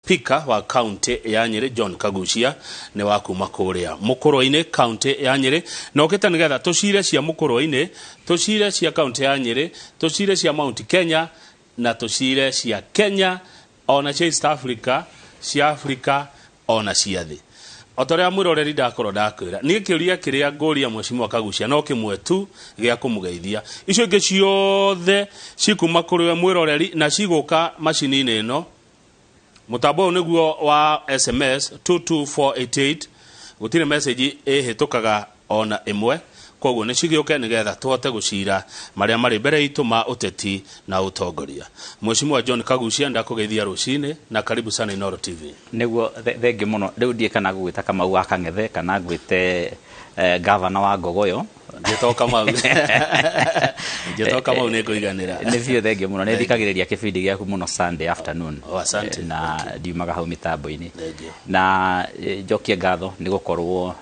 Speaker wa kaunti ya Nyeri John Kaguchia nĩ wa kuma kũrĩa Mũkũrwe-inĩ, kaunti ya Nyeri, na okĩte nĩgetha tũcire cia Mũkũrwe-inĩ, tũcire cia kaunti ya Nyeri, tũcire cia Mount Kenya na tũcire cia Kenya ona cia East Africa, cia Africa ona cia thĩ. O ta ũrĩa mwĩroreri ndakorwo ndakwĩra, niĩ kĩũria kĩrĩa ngũria Mheshimiwa Kaguchia no kĩmwe tu gĩa kũmũgeithia. Icio ingĩ ciothe cikuma kũrĩ we mwĩroreri na cigũka macini-inĩ ĩno. Mũtambo ũyũ nĩguo wa SMS 22488. Gũtirĩ message ĩhĩtũkaga ona ĩmwe, koguo nĩ cigĩũke nĩgetha tũhote gũcira marĩa marĩ mbere itũ ma ũteti na ũtongoria. Mheshimiwa John Kaguchia, ndakũgeithia rũcinĩ na karibu sana Inooro TV. Nĩguo, thengiũ mũno. Rĩu ndiĩ kana ngũgwĩta Kamau wa Kang'ethe kana ngwĩte gavana wa Ngogoyo. Njĩta Kamau, njĩta Kamau, nĩ ngũiganĩra. Nĩ biũ, thengiũ mũno. Nĩ thikagĩrĩria kĩbindi gĩaku mũno Sunday afternoon. Oh, asante. Na ndiumaga hau mĩtambo-inĩ. Thengiũ. Na njokie ngatho nĩ gũkorwo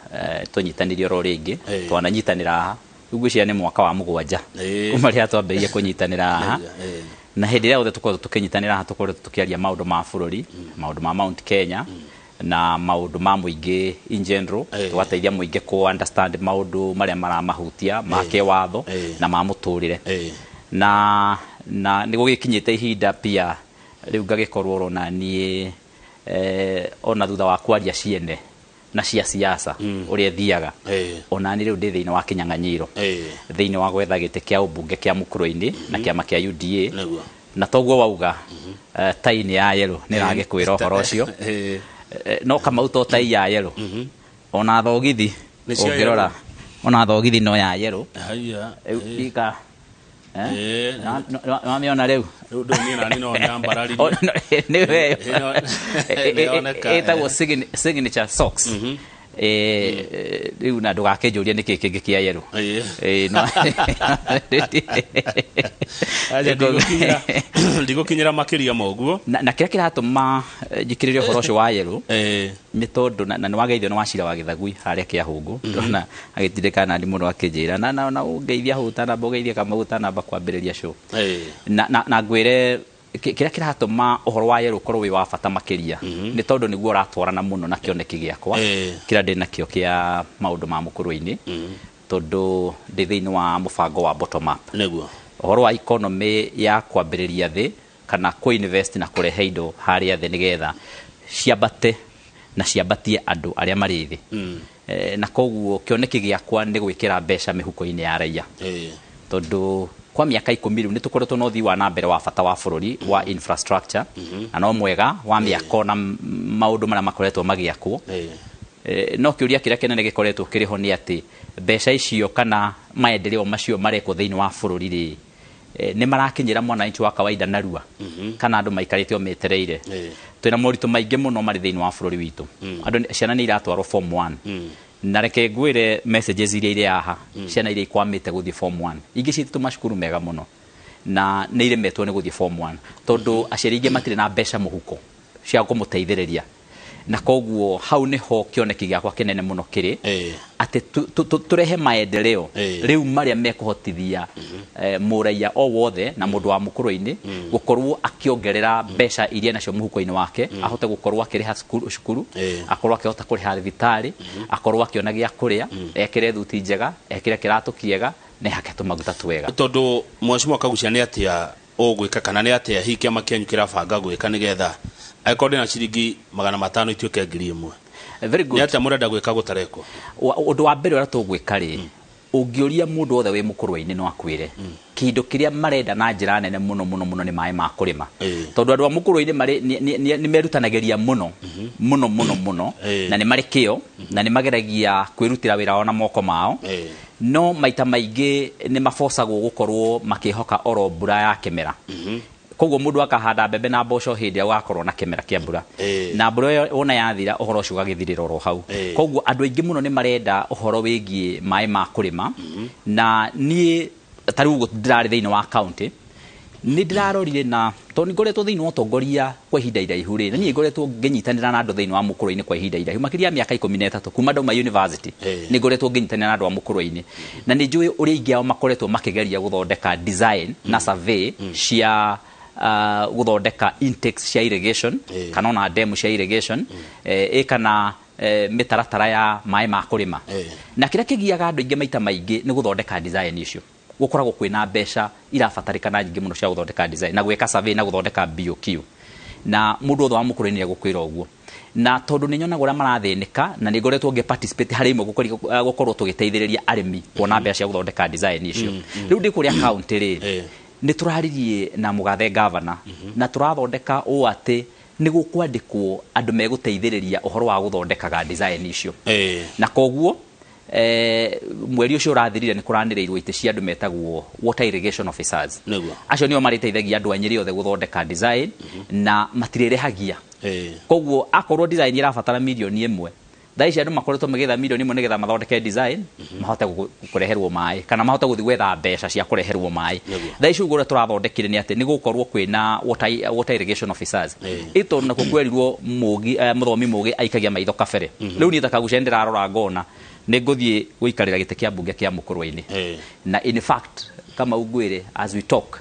tũnyitanĩrie oro rĩngĩ. Twananyitanĩra haha, rĩu ngwĩciria nĩ mwaka wa 7 kuma rĩrĩa twambĩrĩirie kũnyitanĩra haha. Na hĩndĩ ĩrĩa yothe tũkoretwo tũkĩnyitanĩra haha, tũkoretwo tũkĩaria maũndũ ma bũrũri, maũndũ ma Mount Kenya na maũndũ ma mũingĩ in general, tũgateithia mũingĩ kũ understand maũndũ marĩa maramahutia ma kĩwatho na ma mũtũrĩre. Na nĩ gũgĩkinyĩte ihinda pia rĩu ngagĩkorwo oro na niĩ ona thutha wa kwaria ciene na cia siasa ũrĩa ĩthiaga, ona niĩ rĩu ndĩ thĩinĩ wa kĩnyang'anyĩro thĩinĩ wa gwetha gĩtĩ kĩa ũmbunge kĩa Mũkũrwe-inĩ na kĩama kĩa UDA. Na toguo wauga, tai nĩ ya yellow, nĩ ĩragĩkwĩra ũhoro ũcio. No Kamau, to tai ya yellow, ona thogithi Nĩ cia ũngĩrora yellow. Ona thogithi no ya yellow. Haya. Rĩu ika Wamĩona rĩu? Rĩu ndũ niĩ nani no nyambararirie. Oh, no, nĩ we. Nĩ yoneka, Ĩtagwo signature socks. Rĩu na ndũgakĩnjũrie nĩkĩ kĩngĩ kĩa yellow. Aja, ndigũkinyĩra makĩria ma ũguo. Na kĩrĩa kĩratũma njikĩrĩre ũhoro ũcio wa yellow nĩ tondũ na nĩ wageithio nĩ wacira wa Gĩthagui harĩa Kĩahũngũ, ndona agĩtindĩka nani mũno akĩnjĩra na ũngeithia hau ũtanamba ũgeithie Kamau ũtanamba kwambĩrĩria show. Na ngwĩre kĩrĩa kĩratũma ũhoro wa yellow ũkorwo wĩ wa bata makĩria nĩ tondũ nĩguo ũratwarana mũno na kĩoneki gĩakwa kĩrĩa ndĩ nakĩo kĩa maũndũ ma Mũkũrwe-inĩ, tondũ ndĩ thĩinĩ wa mũbango wa bottom up, ũhoro wa economy ya kwambĩrĩria thĩ kana kũ-invest na kũrehe indo harĩa thĩ nĩgetha ciambate na ciambatie andũ arĩa marĩ thĩ. Na koguo kĩoneki gĩakwa nĩ gwĩkĩra mbeca mĩhuko-inĩ ya raia, tondũ kwa mĩaka 10 rĩu nĩ tũkoretwo na ũthii wa na mbere wa bata wa bũrũri wa infrastructure, na no mwega wa mĩako na maũndũ marĩa makoretwo magĩakwo. No kĩũria kĩrĩa kĩnene gĩkoretwo kĩrĩ ho nĩ atĩ mbeca icio kana maendeleo macio marekwo thĩinĩ wa bũrũri rĩ, nĩ marakinyĩra mwananchi wa kawaida narua kana andũ maikarĩte o metereire? Twĩna moritũ maingĩ mũno marĩ thĩinĩ wa bũrũri witũ. Andũ, ciana nĩ iratwarwo form 1, na reke ngwĩre messages iria irĩ haha, ciana iria ikwamĩte gũthiĩ form 1, ingĩ ciĩtĩtwo macukuru mega mũno na nĩ iremetwo nĩ gũthiĩ form 1 tondũ aciari aingĩ matirĩ na mbeca mũhuko cia kũmũteithĩrĩria. Na koguo hau nĩho kĩoneki gĩakwa kĩnene mũno kĩrĩ, atĩ tũrehe maendeleo rĩu marĩa mekũhotithia mũraia o wothe na mũndũ wa Mũkũrwe-inĩ gũkorwo akĩongerera mbeca iria nacio mũhuko-inĩ wake, ahote gũkorwo akĩrĩha cukuru, akorwo akĩhota kũrĩha thibitarĩ, akorwo akĩona gĩa kũrĩa, ekĩre thuti njega, ekĩre kĩratũ kĩega na ehake tũmaguta twega. Tondũ Mheshimiwa Kaguchia, nĩ atĩa ũgwĩka kana nĩ atĩa hihi kĩama kĩanyu kĩrabanga gwĩka nĩgetha angĩkorwo ndĩna ciringi 500 ituĩke 1000? Very good. Nĩ atĩa mũrenda gwĩka gũtarekwo? Ũndũ wa mbere ũrĩa tũgwĩka rĩ, ũngĩũria mũndũ wothe wĩ Mũkũrwe-inĩ no akwĩre kĩndũ kĩrĩa marenda na njĩra nene mũno mũno mũno nĩ maĩ ma kũrĩma, tondũ andũ a Mũkũrwe-inĩ marĩ nĩ merutanagĩria mũno mũno mũno mũno na nĩ marĩ kĩo na nĩ mageragia kwĩrutĩra wĩra wao na moko mao, no maita maingĩ nĩ mabocagwo gũkorwo makĩhoka oro mbura ya kĩmera. Koguo mũndũ akahanda mbembe na mboco hĩndĩ ĩrĩa gũgakorwo na kĩmera kĩa mbura, na mbura ĩyo wona yathira, ũhoro ũcio ũgagĩthirĩra oro hau. Koguo andũ aingĩ mũno nĩ marenda ũhoro wĩgiĩ maĩ ma kũrĩma. Na niĩ ta rĩu ũguo ndĩrarĩ thĩinĩ wa county, nĩ ndĩrarorire, na tondũ nĩ ngoretwo thĩinĩ wa ũtongoria kwa ihinda iraihu rĩ, na niĩ ngoretwo ngĩnyitanĩra na andũ thĩinĩ wa Mũkũrwe-inĩ kwa ihinda iraihu makĩria ya mĩaka 13 kuma ndauma university. Nĩ ngoretwo ngĩnyitanĩra na andũ a Mũkũrwe-inĩ na nĩ njũĩ ũrĩa aingĩ ao makoretwo makĩgeria gũthondeka design na survey cia Gũthondeka intakes cia irrigation kana ona demu cia irrigation, kana mĩtaratara ya maĩ ma kũrĩma. Na kĩrĩa kĩgiaga andũ aingĩ maita maingĩ nĩ gũthondeka design icio. Gũkoragwo kwĩna mbeca irabatarĩkana nyingĩ mũno cia gũthondeka design na gwĩka survey na gũthondeka BOQ, na mũndũ wothe wa mũkũrũ-inĩ nĩ egũkwĩra ũguo. Na tondũ nĩ nyonaga ũrĩa marathĩnĩka, na nĩ ngoretwo ngĩ participate harĩ imwe gũkorwo tũgĩteithĩrĩria arĩmi kuona mbeca cia gũthondeka design icio. Rĩu ndĩ kũrĩa county rĩ, nĩ tũraririe na mũgathe governor na tũrathondeka ũũ atĩ nĩ gũkwandĩkwo andũ megũteithĩrĩria ũhoro wa gũthondekaga design icio. Na koguo mweri ũcio ũrathirire nĩ kũranĩrĩirwo itĩ cia andũ metagwo water irrigation officers. Acio nĩo marĩteithagia andũ a Nyĩrĩ othe gũthondeka design na matirĩrĩhagia. Koguo akorwo design ĩrabatara 1 million, thaa ici andũ makoretwo magĩetha 1 million nĩgetha mathondeke design mahote kũreherwo maĩ kana mahote gũthiĩ gwetha mbeca cia kũreherwo maĩ. Thaa ici ũguo ũrĩa tũrathondekire nĩ atĩ nĩ gũkorwo kwĩna water irrigation officers. Ĩ tondũ nakuo kwerirwo mũgi, mũthomi mũgĩ aikagia maitho kabere. Rĩu niĩ ta Kagucia nĩndĩrarora ngona nĩ ngũthiĩ gũikarĩra gĩtĩ kĩa mbunge kĩa Mũkũrwe-inĩ. Na in fact, kama ngwĩre, as we talk,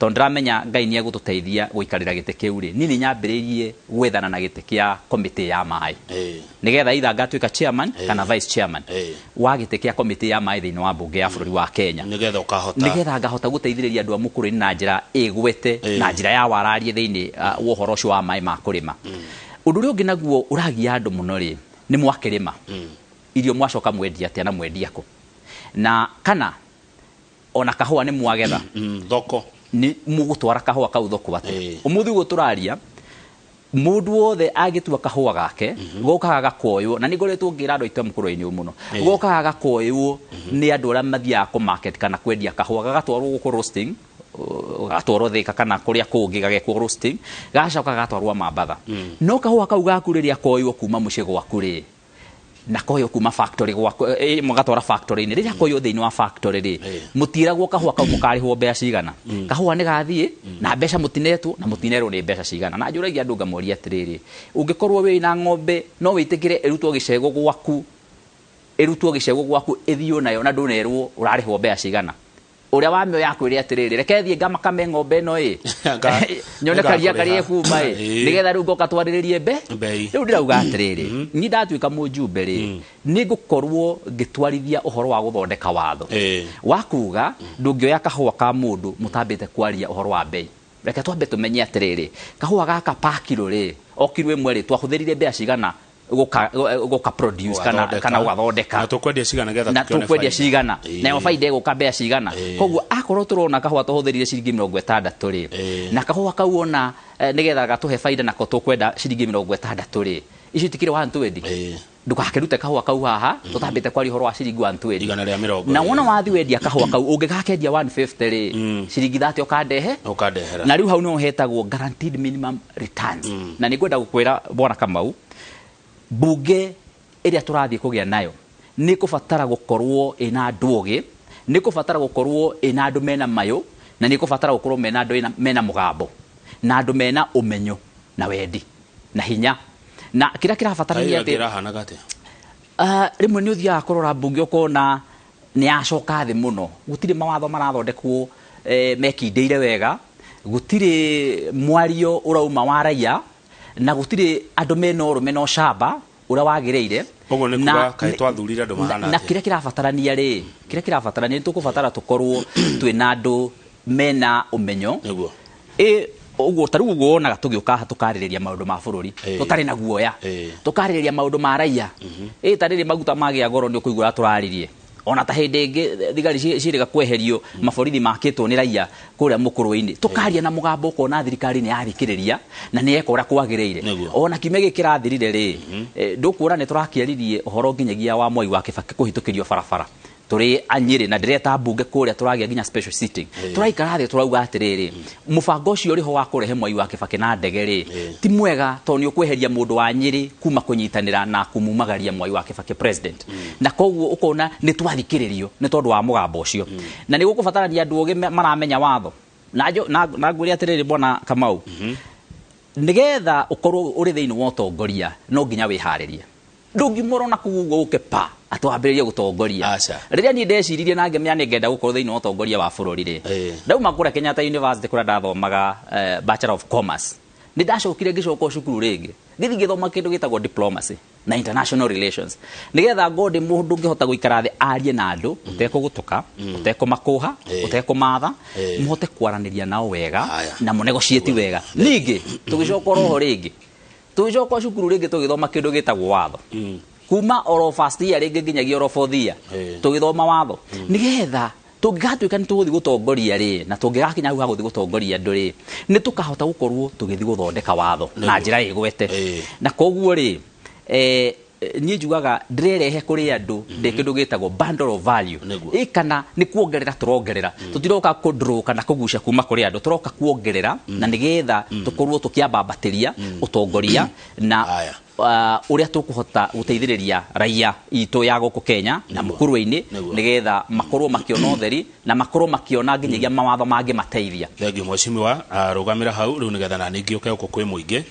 tondũ ndĩramenya Ngai nĩ egũtũteithia gũikarĩra gĩtĩ kĩu rĩ, niĩ nĩ nyambĩrĩirie gwethana na gĩtĩ kĩa komĩtĩ ya maĩ, nĩgetha either ngatuĩka chairman kana vice chairman wa gĩtĩ kĩa komĩtĩ ya maĩ thĩinĩ wa mbunge ya bũrũri wa Kenya. Nĩgetha ũkahota Nĩgetha ngahota gũteithĩrĩria andũ a Mũkũrwe-inĩ na njĩra ĩgwete na njĩra ya wararie thĩinĩ wa ũhoro ũcio wa maĩ ma kũrĩma. Ũndũ ũrĩa ũngĩ naguo ũragia andũ mũno rĩ, nĩ mwakĩrĩma irio mwacoka mwendia atĩa na mwendia kũ, na kana ona kahũa nĩ mwagetha, Thoko. Nĩ mũgũtwara kahũa kau thoko atĩa? Ũmũthĩ ũguo tũraria, mũndũ wothe angĩtua kahũa gake gokaga gakoywo, na nĩ ngoretwo ngĩra andũ aitũ a Mũkũrwe-inĩ ũyũ mũno, gokaga gakoywo nĩ andũ arĩa mathiaga kũ market kana kwendia kahũa, gagatwarwo gũkũ roasting, gatwarwo Thĩka kana kũrĩa kũngĩ gagekwo roasting, gacoka gagatwarwo Mambatha. No kahũa kau gaku rĩrĩa koywo kuma mũciĩ gwaku rĩ, na koywo kuma factory gwaku, mũgatwara factory-inĩ, rĩrĩa koywo thĩinĩ wa factory rĩ, mũtiragwo kahũa kau mũkarĩhwo mbeca cigana. Kahũa nĩ gathiĩ na mbeca mũtinetwo na mũtinerwo nĩ mbeca cigana. Na njũragia andũ ngamoria atĩrĩrĩ, ũngĩkorwo wĩ na ng'ombe, no wĩtĩkĩre ĩrutwo gĩcegũ gwaku, ĩrutwo gĩcegũ gwaku ĩthiĩ nayo na ndũnerwo ũrarĩhwo mbeca cigana? Ũrĩa wamĩoya akwĩre atĩrĩrĩ, reke thiĩ ngamakame ng'ombe ĩno ĩ, nyone karia karĩa ĩkuma ĩ, nĩgetha rĩu ngoka twarĩrĩrie Mbei. Rĩu ndĩrauga atĩrĩrĩ, niĩ ndatuĩka mũjumbe rĩ, nĩ ngũkorwo ngĩtwarithia ũhoro wa gũthondeka watho wa kuga ndũngĩoya kahũa ka mũndũ mũtambĩte kwaria ũhoro wa mbei. Reke twambe tũmenye atĩrĩrĩ, kahũa gaka pa kiro rĩ, o kiro ĩmwe rĩ, twahũthĩrire mbeca cigana gũka produce kana Gũgathondeka. kana gũgathondeka, Na tũkwendia cigana getha na tũkĩone tũkwendia baida. cigana, nayo baida ĩgũka mbeca cigana. Koguo akorwo tũrona kahũa tũhũthĩrire ciringi 60 rĩ, na kahũa kau ona nĩgetha gatũhe baida nako tũkwenda ciringi 60 rĩ, icio itikĩrĩ 120. Ndũgakĩrute kahũa kau haha tũtambĩte kwaria ũhoro wa ciringi 120. 120. Na wona wathi wendia kahũa kau, ũngĩgakendia 150 rĩ, ciringi 30 ũkandehe. Ũkandehera. Na rĩu hau nĩho hetagwo guaranteed minimum returns. Na nĩ ngwenda gũkwĩra, bwana Kamau, mbunge ĩrĩa tũrathiĩ kũgĩa nayo nĩ kũbatara gũkorwo ĩna andũ ogĩ, nĩ kũbatara gũkorwo ĩna andũ mena mayũ, na nĩ kũbatara gũkorwo mena andũ mena mũgambo na andũ mena ũmenyo na wendi na hinya na kĩrĩa kĩrabatarania Ĩyo atĩ ĩrahanaga atĩa? Rĩmwe nĩ ũthiaga kũrora mbunge ũkona nĩ yacoka thĩ mũno. Gũtirĩ mawatho marathondekwo mekindĩire wega, gũtirĩ mwario ũrauma wa raia, na gũtirĩ andũ mena ũrũme na ũcamba ũrĩa wagĩrĩire. Ũguo nĩ Na- kuga kaĩ twathurire andũ mahana na atĩa? Kĩrĩa kĩrabatarania rĩ, kĩrĩa kĩrabatarania nĩ tũkũbatara tũkorwo twĩna andũ mena ũmenyo. Ĩ ũguo ta rĩu ũguo wonaga tũgĩũka haha tũkarĩrĩria maũndũ ma bũrũri tũtarĩ na guoya, tũkarĩrĩria maũndũ ma raia. Ĩ ta rĩrĩ maguta magĩa goro, nĩ ũkũigua ũrĩa tũraririe. Ona ta hĩndĩ ĩngĩ thigari ciĩrĩga kweherio maborithi makĩtwo nĩ raia kũrĩa Mũkũrwe-inĩ, tũkaria na mũgambo ũkona thirikari nĩ yathikĩrĩria na nĩ yeka ũrĩa kwagĩrĩire. Ona kiumia gĩkĩ kĩrathirire rĩ, ndũkuona nĩ tũrakĩaririe ũhoro nginyagia wa Mwai wa Kĩbakĩ kũhĩtũkĩrio barabara tũrĩ anyĩrĩ, na ndĩreta mbunge kũrĩa tũragĩa nginya special sitting, tũraikara thĩ tũrauga atĩrĩrĩ, mũbango ũcio ũrĩho wa kũrehe Mwai wa Kĩbakĩ na ndege rĩ, ti mwega tondũ nĩ ũkweheria mũndũ wa Nyĩrĩ kuma kũnyitanĩra na kumumagaria Mwai wa Kĩbakĩ president. Na koguo ũkona nĩ twathikĩrĩrio nĩ tondũ wa mũgambo ũcio, na nĩ gũkũbatarania andũ ogĩ maramenya watho. Na na ngwĩre atĩrĩrĩ, bwana Kamau, nĩgetha ũkorwo ũrĩ thĩinĩ wa ũtongoria no nginya wĩharĩrie. Ndũngiumũra na kũu ũguo ũke pa. Atwambĩrĩrie gũtongoria. Aca. Rĩrĩa niĩ ndeciririe na ngĩmenya nĩ ngenda gũkorwo thĩinĩ wa ũtongoria wa bũrũri rĩ, ndauma kũrĩa Kenyatta University kũrĩa ndathomaga Bachelor of Commerce, nĩ ndacokire ngĩcoka cukuru rĩngĩ, ngĩthiĩ ngĩthoma kĩndũ gĩtagwo diplomacy na international relations, nĩgetha ngorwo ndĩ mũndũ ũngĩhota gũikara thĩ arie na andũ ũtekũgũtũka, ũtekũmakũha, ũtekũmatha, mũhote kwaranĩria nao wega na mũnegotiate wega. Ningĩ tũgĩcoka oroho rĩngĩ, tũgĩcoka cukuru rĩngĩ, tũgĩthoma kĩndũ gĩtagwo watho, kuma oro first year rĩngĩ nginyagia oro fourth year, tũgĩthoma watho, nĩgetha tũngĩgatuĩka nĩ tũgũthiĩ gũtongoria rĩ, na tũngĩgakinya hau ha gũthiĩ gũtongoria andũ rĩ, nĩ tũkahota gũkorwo tũgĩthiĩ gũthondeka watho na njĩra ĩgwete. Na koguo rĩ, niĩ njugaga ndĩrerehe kũrĩ andũ ndĩ kĩndũ gĩtagwo bundle of value. Ĩ kana nĩ kuongerera tũrongerera, tũtiroka kũdraw kana kũgucia kuma kũrĩ andũ, tũroka kuongerera na nĩgetha tũkorwo tũkĩambambatĩria ũtongoria na ũrĩa tũkũhota gũteithĩrĩria raia itũ ya gũkũ Kenya na mũkũrwe-inĩ, nĩgetha makorwo makĩona ũtheri na makorwo makĩona nginyagia mawatho mangĩmateithia. Thengiũ mheshimiwa, rũgamĩra hau rĩu nĩgetha na ningĩ ũke gũkũ kwĩ mũingĩ,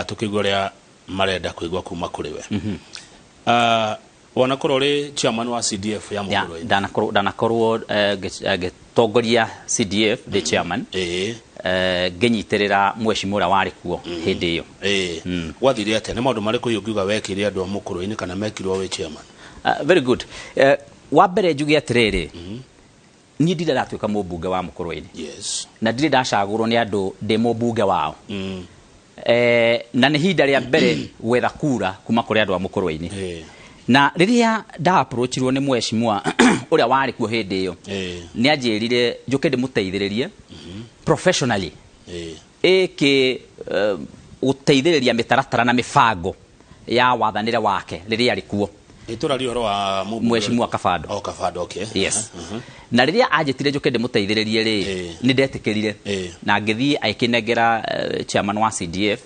tũkĩigua ũrĩa marenda kũigua kuma kũrĩ we. Wanakorwo ũrĩ chairman wa CDF ya mũkũrwe-inĩ. Ndanakorwo ngĩtongoria CDF ndĩ chairman, ngĩnyitĩrĩra mheshimiwa ũrĩa warĩ kuo hĩndĩ ĩyo. Gwathire atĩa? Nĩ maũndũ marĩkũ ũngiuga wekire andũ a mũkũrwe-inĩ kana mekirwo wĩ chairman? Very good. Wa mbere njuge atĩrĩrĩ, niĩ ndirĩ ndatuĩka mũmbunge wa mũkũrwe-inĩ. Na ndirĩ ndacagũrwo nĩ andũ ndĩ mũmbunge wao. Na nĩ ihinda rĩa mbere gwetha kura kuma kũrĩ andũ a mũkũrwe-inĩ. Na rĩrĩa nda approachirwo nĩ mheshimiwa ũrĩa warĩ kuo hĩndĩ ĩyo, nĩ anjĩrire njũke ndĩmũteithĩrĩrie professionally, ĩkĩ gũteithĩrĩria mĩtaratara na mĩbango ya wathanĩre wake rĩrĩa arĩ kuo. Itũraria ũhoro wa mũmbunge. Mheshimiwa Kabando. Oh, Kabando, okay. Yes. Na rĩrĩa anjĩtire njũke ndĩmũteithĩrĩrie rĩ, nĩ ndetĩkĩrire na ngĩthiĩ agĩkĩnengera chairman wa CDF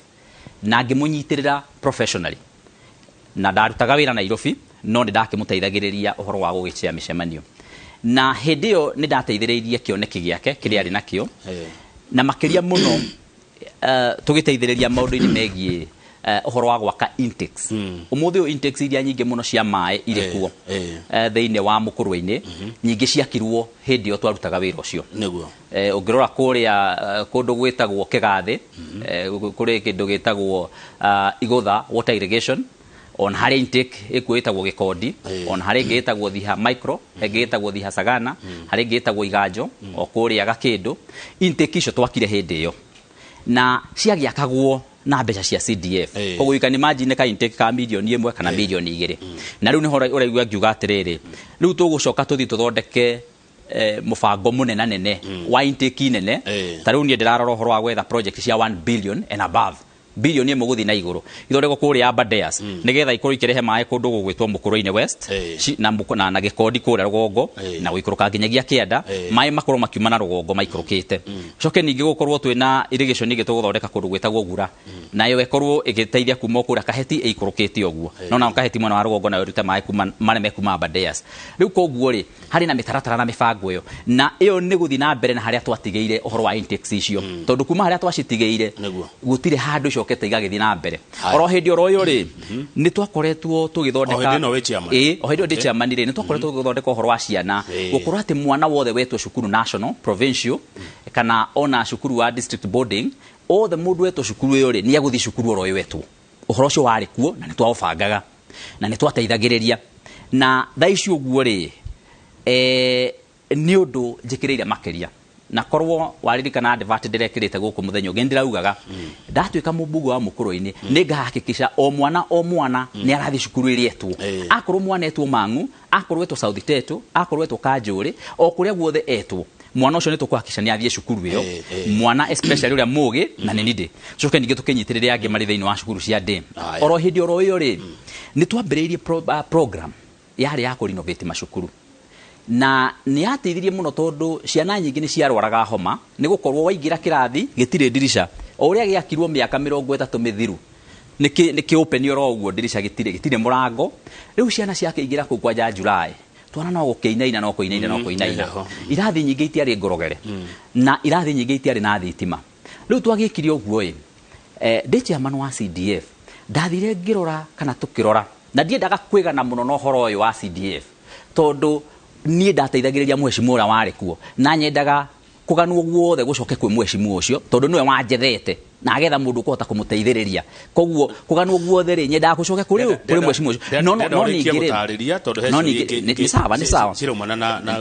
na ngĩmũnyitĩrĩra professionally, na ndarutaga wĩra Nairobi no nĩ ndakĩmũteithagĩrĩria ũhoro wa gũgĩchea mĩcemanio, na hĩndĩ ĩyo nĩ ndateithĩrĩirie kĩoneki gĩake kĩrĩa arĩ nakĩo, na makĩria mũno tũgĩteithĩrĩria maũndũ-inĩ megiĩ ũhoro wa gwaka intakes. Ũmũthĩ ũyũ intakes iria nyingĩ mũno cia maĩ irĩ kuo thĩinĩ wa mũkũrwe-inĩ, nyingĩ ciakirwo hĩndĩ ĩyo twarutaga wĩra ũcio. Ũngĩrora kũrĩa kũndũ gwĩtagwo Kĩgathĩ, kũrĩ kĩndũ gĩtagwo Igũtha water irrigation, ona harĩ intake ĩkuo ĩtagwo Gĩkondi, ona harĩ ĩngĩ ĩtagwo Thiha micro, ĩngĩ ĩtagwo Thiha Sagana, harĩ ĩngĩ ĩtagwo Iganjo o kũrĩa Gakĩndũ. Intake icio twakire hĩndĩ ĩyo na ciagĩakagwo na mbeca cia CDF. Koguo you can imagine ka intake ka 1 mirioni kana 2 mirioni. Na rĩu nĩho ũraigua ngiuga atĩrĩrĩ, rĩu tũgũcoka tũthiĩ tũthondeke mũbango mũnena nene wa intake nene. Ta rĩu niĩ ndĩrarora ũhoro wa gwetha project cia 1 billion and above, 1 bilioni gũthiĩ na igũrũ, ithondekwo kũrĩa Aberdares, nĩgetha ikorwo ikĩrehe maĩ kũndũ gũgwĩtwo Mũkũrwe-inĩ West, na Gĩkondi kũrĩa rũgongo, na gũikũrũka nginyagia kĩanda, maĩ makorwo makiuma na rũgongo maikũrũkĩte. Coke ningĩ gũkorwo twĩna irrigation ĩngĩ tũgũthondeka kũndũ gwĩtagwo Gura, nayo ĩkorwo ĩgĩteithia kuma o kũrĩa Kaheti ĩikũrũkĩte ũguo, no nao Kaheti mwena wa rũgongo nayo ĩrute maĩ kuma marĩa me kuma Aberdares. Rĩu koguo rĩ, harĩ na mĩtaratara na mĩbango ĩyo, na ĩyo nĩ gũthiĩ na mbere na harĩa twatigĩire ũhoro wa intakes icio, tondũ kuma harĩa twacitigĩire gũtirĩ handũ icokete igagĩthiĩ na mbere. Oro hĩndĩ oro ĩyo rĩ, nĩ twakoretwo tũgĩthondeka O hĩndĩ ĩno wĩ chairman? Ĩĩ, o hĩndĩ ĩyo ndĩ chairman rĩ, nĩ twakoretwo tũgĩthondeka ũhoro wa ciana, gũkorwo atĩ mwana wothe wetwo cukuru national, provincial kana ona cukuru wa district boarding, othe mũndũ wetwo cukuru ĩyo rĩ, nĩ egũthiĩ cukuru oro ĩyo etwo. Ũhoro ũcio warĩ kuo na nĩ twaũbangaga na nĩ twateithagĩrĩria. Na thaa ici ũguo rĩ, nĩ ũndũ njĩkĩrĩire makĩria, na korwo waririkana advert ndĩrekĩrĩte gũkũ mũthenya ũngĩ, ndĩraugaga ndatuĩka mũmbunge wa mũkũrũ-inĩ, nĩ ngahakikisha o mwana o mwana nĩ arathiĩ cukuru ĩrĩa etwo. Akorwo mwana etwo Mang'u, akorwo etwo South Tetu, akorwo etwo Kanjũrĩ, o kũrĩa guothe etwo mwana ũcio, nĩ tũkũhakikisha nĩ athiĩ cukuru ĩyo, mwana especially ũrĩa mũgĩ na nĩ ndĩ coke ningĩ tũkĩnyitĩrĩre angĩ marĩ thĩinĩ wa cukuru cia ndĩ. Oro hĩndĩ oro ĩyo rĩ, nĩ twambĩrĩirie program yarĩ ya kũrenovate macukuru, na nĩ yateithirie mũno tondũ ciana nyingĩ nĩ ciarwaraga homa nĩ gũkorwo waingĩra kĩrathi gĩtirĩ ndirica, o ũrĩa gĩakirwo mĩaka 30 mĩthiru, nĩ kĩ open oro ũguo, ndirica gĩtirĩ, gĩtirĩ mũrango. Rĩu ciana ciakĩingĩra kũu kwanja July, twana no gũkĩinaina, no kũinaina, no kũinaina. Heho. Irathi nyingĩ itiarĩ ngorogere na irathi nyingĩ itiarĩ na thitima. Rĩu twagĩkire ũguo ĩ, ndĩ chairman wa CDF, ndathire ngĩrora kana tũkĩrora Na ndiendaga kwĩgana mũno na ũhoro ũyũ wa CDF tondũ niĩ ndateithagĩrĩria mheshimiwa ũrĩa warĩ kuo, na nyendaga kũganwo guothe gũcoke kwĩ mheshimiwa ũcio tondũ nĩwe wanjethete na agetha mũndũ ũkũhota kũmũteithĩrĩria. Koguo kũganwo guothe rĩ, nyendaga gũcoke kũrĩ kũrĩ mheshimiwa ũcio. No no ningĩ rĩ, no ningĩ nĩ sawa, nĩ sawa,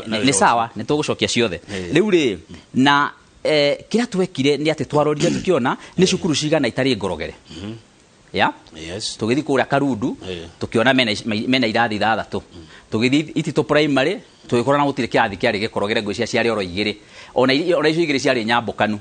nĩ sawa, nĩ tũgũcokia ciothe rĩu rĩ. Na kĩrĩa twekire nĩ atĩ twarorire tũkĩona nĩ cukuru cigana itarĩ ngorogere. Ya? Yes. Tũgĩthiĩ kũrĩa Karundu, tũkĩona mena irathi 6. Tũgĩthiĩ Itito primary, tũgĩkora na gũtirĩ kĩrathi kĩarĩ gĩkorogere, ngwĩciria ciarĩ oro 2, ona icio 2 ciarĩ nyambũkanu.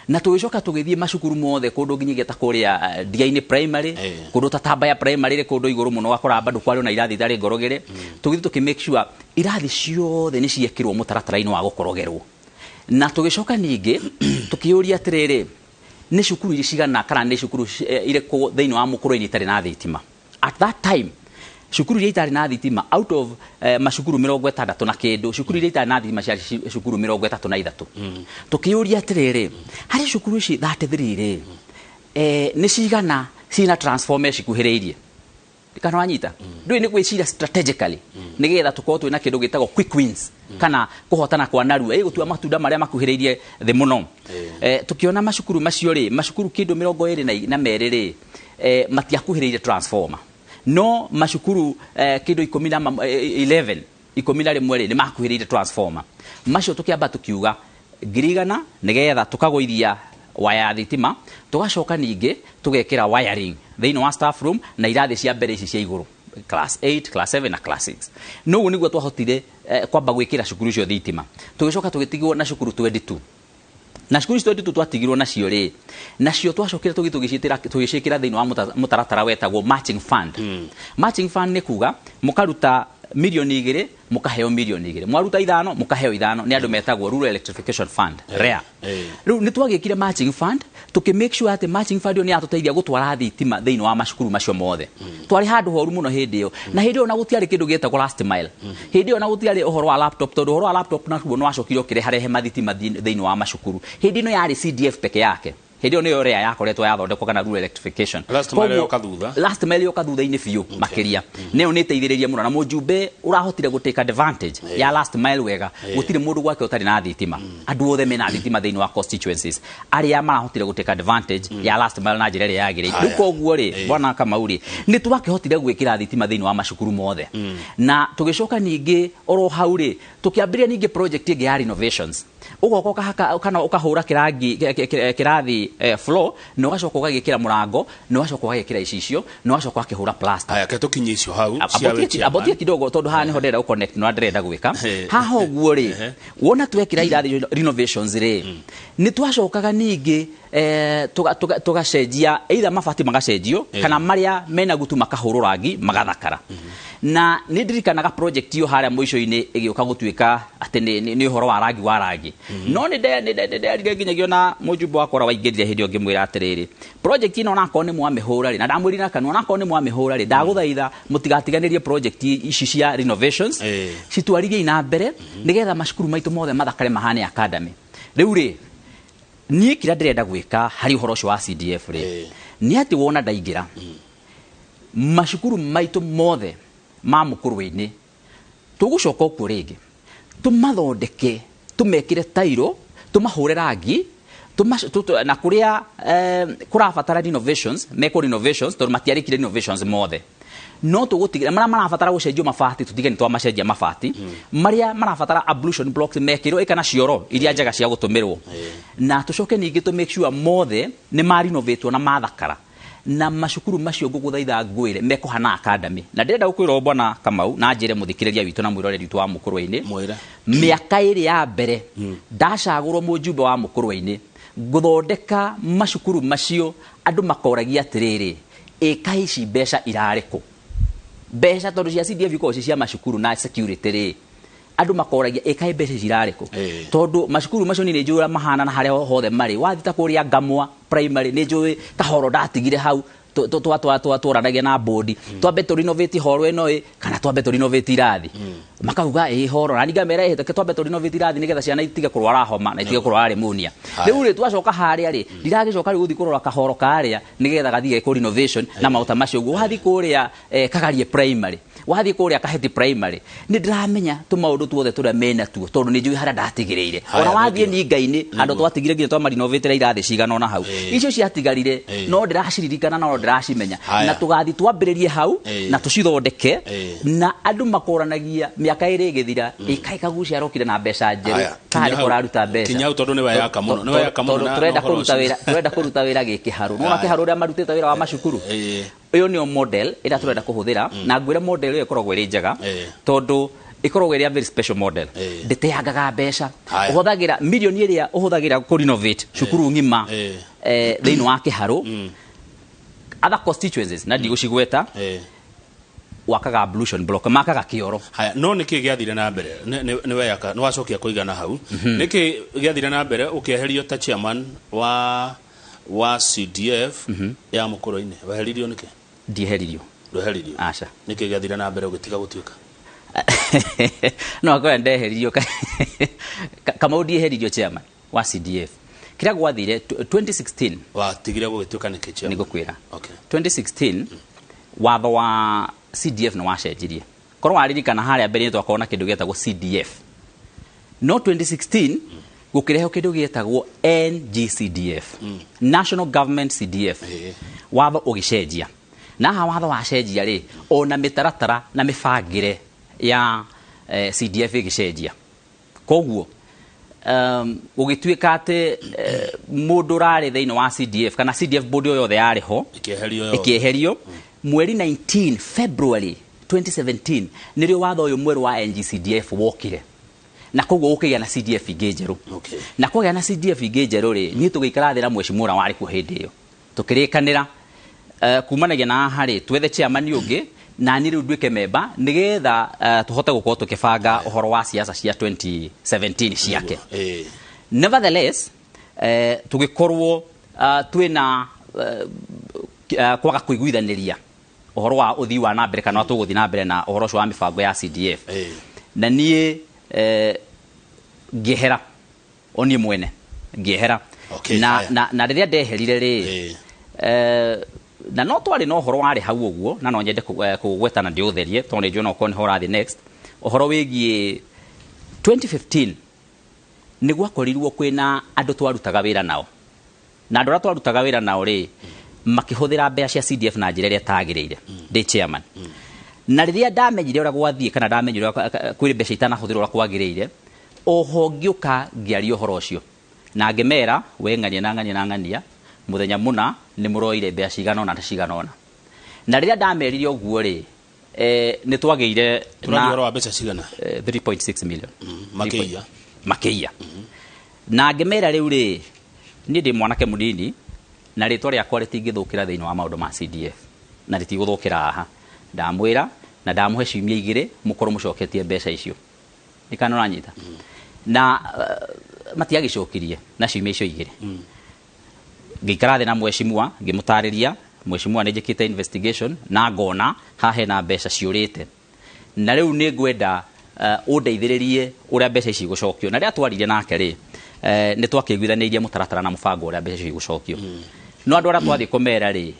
Na tũgĩcoka tũgĩthiĩ macukuru mothe kũndũ nginyagia ta kũrĩa Ndiainĩ primary, kũndũ ta Tambaya primary, kũndũ igũrũ mũno wakora bado kwarĩ na irathi itarĩ ngorogere. Tũgĩthiĩ tũkĩ make sure irathi ciothe nĩ ciekĩrwo mũtaratara-inĩ wa gũkorogerwo. Na tũgĩcoka ningĩ tũkĩũria atĩrĩrĩ, nĩ cukuru iria cigana kana nĩ cukuru irĩkũ thĩinĩ wa Mũkũrwe-inĩ itarĩ na thitima. At that time cukuru iria itarĩ na thitima out of macukuru 60 na kĩndũ, cukuru iria itarĩ na thitima ciarĩ cukuru 33. Tũkĩũria atĩrĩrĩ, harĩ cukuru ici 33 rĩ, nĩ cigana cina transformer cikuhĩrĩirie? Kana wanyita? Ndũĩ nĩ gwĩciria strategically nĩgetha tũkorwo twĩna kĩndũ gĩtagwo quick wins kana kũhotana kwa narua, gũtua matunda marĩa makuhĩrĩirie thĩ mũno. Tũkĩona macukuru macio rĩ, macukuru kĩndũ 22 rĩ, matiakuhĩrĩirie transformer. No macukuru kĩndũ 11 11 rĩ, nĩ makuhĩrĩirie transformer. Macio tũkĩamba tũkiuga 100,000 nĩgetha tũkagũithia waya ya thitima, tũgacoka ningĩ tũgekĩra wiring thĩinĩ wa staff room na irathi cia mbere ici cia igũrũ, class 8, class 7 na class 6. No ũguo nĩguo twahotire kwamba gwĩkĩra cukuru icio thitima. Tũgĩcoka tũgĩtigwo na cukuru 22, na cukuru icio 22 twatigirwo nacio rĩ, nacio twacokire tũgĩthiĩ tũgĩciĩkĩra thĩinĩ wa mũtaratara wetagwo matching fund. Matching fund nĩ kuga mũkaruta 2 mirioni mũkaheo 2 mirioni, mwaruta 5 mũkaheo 5, nĩ andũ metagwo Rural Electrification Fund, REA. Rĩu nĩ twagĩkire matching fund, tũkĩ make sure atĩ matching fund ĩyo nĩ yatũteithia gũtwara thitima thĩinĩ wa macukuru macio mothe. Twarĩ handũ horu mũno hĩndĩ ĩyo, na hĩndĩ ĩyo na gũtiarĩ kĩndũ gĩetagwo last mile, hĩndĩ ĩyo na gũtiarĩ ũhoro wa laptop, tondũ ũhoro wa laptop naguo nĩ wacokire ũkĩreharehe mathitima thĩinĩ wa macukuru. Hĩndĩ ĩno yarĩ CDF peke yake, hĩndĩ ĩyo nĩyo REA yakoretwo yathondekwo kana rural electrification. Last mile yoka thutha. Last mile yoka thutha-inĩ biũ makĩria, nĩyo nĩ ĩteithĩrĩria mũno, na mũjumbe ũrahotire gũ take advantage ya last mile wega. Gũtirĩ mũndũ gwake ũtarĩ na thitima, andũ othe mena thitima thĩinĩ wa constituencies arĩa marahotire gũ take advantage ya last mile na njĩra ĩrĩa yagĩrĩire. Rĩu koguo rĩ, bwana Kamau rĩ, nĩ twakĩhotire gwĩkĩra thitima thĩinĩ wa macukuru mothe. Na tũgĩcoka ningĩ oro hau rĩ, tũkĩambĩrĩria ningĩ project ĩngĩ ya renovations. Ũgoka ũkahaka kana ũkahũra kĩrangi kĩrathi floor, na ũgacoka ũgagĩkĩra mũrango, na ũgacoka ũgagĩkĩra icicio, na ũgacoka ũgakĩhũra plaster. Aya, ke tũkinye icio hau cia wĩ chairman. Abotie kidogo tondũ haha nĩho ndĩrenda gũ-connect na ndĩrenda gwĩka haha. Ũguo rĩ, wona twekĩra irathi renovations rĩ, nĩ twacokaga ningĩ tũgacenjia either mabati magacenjio kana marĩa mena gutu makahũrwo rangi magathakara. Na nĩ ndirikanaga project ĩyo harĩa mũico-inĩ ĩgĩũka gũtuĩka atĩ nĩ ũhoro wa rangi wa rangi, no nĩ nderire nginyagia ona mũjumbe wakwa ũrĩa waingĩrire hĩndĩ ĩyo ngĩmwĩra atĩrĩrĩ, project ĩno onakorwo nĩ mwamĩhũra rĩ, na ndamwĩrire na kanua, onakorwo nĩ mwamĩhũra rĩ, ndagũthaitha mũtigatiganĩrie project ici cia renovations, citwarithie na mbere nĩgetha macukuru maitũ mothe mathakare mahane academy. Rĩu rĩ, niĩ kĩrĩa ndĩrenda gwĩka harĩ ũhoro ũcio wa CDF rĩ, nĩ atĩ wona ndaingĩra, macukuru maitũ mothe ma Mũkũrwe-inĩ tũgũcoka okuo rĩngĩ tũmathondeke, tũmekĩre tairo, tũmahũre rangi, na kũrĩa kũrabatara renovations mekwo renovations, tondũ matiarĩkire renovations mothe. No tũgũtigĩra marĩa marabatara gũcenjio mabati tũtige nĩ twamacenjia mabati, marĩa marabatara ablution blocks mekĩrwo ĩka na cioro iria njega cia gũtũmĩrwo, na tũcoke ningĩ tũ make sure mothe nĩ marinovatwo na mathakara. Na macukuru macio ngũgũthaitha ngwĩre mekũhana academy. Na ndĩrenda gũkwĩra ũũ, bwana Kamau, na njĩre mũthikĩrĩria witũ na mwĩroreri witũ wa Mũkũrwe-inĩ, Mwĩre. mĩaka ĩrĩ ya mbere ndacagũrwo mũjumbe wa Mũkũrwe-inĩ ngũthondeka macukuru macio, andũ makoragia atĩrĩrĩ, ĩka ici mbeca irarĩ kũ? Mbeca tondũ cia CDF ikoragwo ci cia macukuru na security rĩ, andũ makoragia ĩkaĩ mbeca ici irarĩ kũ? Tondũ macukuru macio niĩ nĩ njũĩ ũrĩa mahana na harĩa hothe marĩ. Wathiĩ ta kũrĩa Ngamwa primary, nĩ njũĩ kahoro ndatigire hau. Twaranagia na board, twambe tũ renovate horo ĩno ĩ kana twambe tũ renovate irathi? Makauga ĩ horo, na ngamera ĩ twambe tũ renovate irathi nĩgetha ciana itige kũrwara homa na itige kũrwara pneumonia. Rĩu rĩ, twacoka harĩa rĩ, ndiragĩcoka rĩu gũthiĩ kũrora kahoro karĩa nĩgetha gathiĩ gekwo renovation na maũta macio ũguo. Wathiĩ kũrĩa Kagarie Primary, wathiĩ kũrĩa Kaheti Primary, nĩ ndĩramenya tũmaũndũ tuothe tũrĩa mena tuo tondũ nĩ njũĩ harĩa ndatigĩrĩire. Haya, Ona wathiĩ thank you. Ninga-inĩ handũ twatigire nginya twamarinovĩtĩra irathi cigana ona hau, icio ciatigarire no ndĩraciririkana na no ndĩracimenya. Haya. Na tũgathiĩ twambĩrĩrie hau na tũcithondeke na andũ makoranagia mĩaka ĩrĩ ĩgĩthira ĩkaĩ Kagucia arokire na mbeca njerũ. Haya, Karĩ kinya hau. kũraruta mbeca. Kinya hau tondũ nĩwe yaka mũno, nĩwe yaka mũno Tondũ na tũrenda ũhoro kũruta ũcio. wĩra, tũrenda kũruta wĩra gĩkĩharũ nona Haya. kĩharũ ũrĩa marutĩte wĩra wa macukuru. Ĩyo nĩyo model ĩrĩa tũrenda kũhũthĩra, na ngwĩre model ĩyo ĩkoragwo ĩrĩ njega tondũ ĩkoragwo ĩrĩ a very special model. Ndĩteangaga mbeca. Haya. Ũhũthagĩra milioni ĩrĩa ũhũthagĩra kũ renovate cukuru ng'ima thĩinĩ wa kĩharũ, other constituencies na ndigũcigweta, wakaga ablution block, makaga kĩoro. Haya, no nĩkĩ gĩathire na mbere? Nĩ weyaka, nĩ wacokia kũigana hau. Nĩkĩ gĩathire na mbere ũkĩeherio ta chairman wa CDF ya Mũkũrũ-inĩ? Weheririo nĩkĩ? Ndieheririo. Ndweheririo? Aca. Nĩkĩ gĩathire na mbere ũgĩtiga gũtuĩka? No akorwo ndeheririo, Kamau, ndieheririo chairman wa CDF. Kĩrĩa gwathire 2016, Watigire gũgĩtuĩka nĩkĩ chairman? Nĩngũkwĩra. 2016 watho wa CDF nĩ wacenjirie. Korwo waririkana harĩa mbere twakorwo na kĩndũ gĩetagwo CDF, no 2016 gũkĩrehwo kĩndũ gĩetagwo NGCDF, National Government CDF. Watho ũgĩcenjia, na haha watho wacenjia rĩ, ona mĩtaratara na mĩbangĩre ya CDF ĩgĩcenjia. Koguo gũgĩtuĩka atĩ mũndũ ũrarĩ thĩinĩ wa CDF kana CDF board o yothe yarĩ ho Ĩkĩeherio yothe. Ĩkĩeherio mweri 19 February 2017, nĩrĩo watho ũyũ mwerũ wa NGCDF wokire, na koguo gũkĩgĩa na CDF ingĩ njerũ. Na kwagĩa na CDF ingĩ njerũ rĩ, niĩ tũgĩikara thĩ na mheshimiwa ũrĩa warĩ kuo hĩndĩ ĩyo, tũkĩrĩkanĩra kumanagia na haha rĩ, twethe chairman ũngĩ na niĩ rĩu nduĩke memba nĩgetha tũhote gũkorwo tũkĩbanga ũhoro wa siasa cia 2017 ciake. Nevertheless, tũgĩkorwo twĩna kwaga kũiguithanĩria ũhoro wa ũthii wa na mbere kana wa tũgũthiĩ na mbere na ũhoro ũcio wa mĩbango ya CDF. Na niĩ ngĩehera, o niĩ mwene ngĩehera. Na, Haya. na rĩrĩa ndeherire rĩ, na no twarĩ na ũhoro warĩ hau ũguo, na no nyende kũgweta na ndĩũtherie tondũ nĩ njũĩ no ũkorwo nĩho ũrathiĩ next, ũhoro wĩgiĩ 2015 nĩ gwakorirwo kwĩna andũ twarutaga wĩra nao, na andũ arĩa twarutaga wĩra nao rĩ, makĩhũthĩra mbeca cia CDF na njĩra ĩrĩa ĩtagĩrĩire ndĩ chairman. Na rĩrĩa ndamenyire ũrĩa gwathiĩ kana ndamenyire ũrĩa kwĩ mbeca itanahũthĩrwo ũrĩa kwagĩrĩire, oho ngĩũka ngĩaria ũhoro ũcio na ngĩmera we ng'ania na ng'ania na ng'ania mũthenya mũna nĩ mũroire mbeca cigana ũna na cigana ũna. Na rĩrĩa ndamerire ũguo rĩ, nĩ twagĩire Tũraria ũhoro wa mbeca cigana? 3.6 million. Makĩiya. Makĩiya. Na ngĩmera rĩu rĩ, niĩ ndĩ mwanake mũnini na rĩtwa rĩakwa rĩtingĩthũkĩra thĩinĩ wa maũndũ ma CDF na rĩtigũthũkĩra haha. Ndamwĩra na ndamũhe ciumia 2 mũkorwo mũcoketie mbeca icio, nĩ kana ũranyita. Na matiagĩcokirie na ciumia icio 2. Ngĩikara thĩ na mheshimiwa, ngĩmũtarĩria, mheshimiwa, nĩ njĩkĩte investigation na ngona haha hena mbeca ciũrĩte, na rĩu nĩ ngwenda ũndeithĩrĩrie ũrĩa mbeca ici igũcokio. Na rĩrĩa twaririe nake rĩ, nĩ twakĩiguithanĩirie mũtaratara na mũbango ũrĩa mbeca icio igũcokio. No andũ arĩa twathiĩ kũmera rĩ,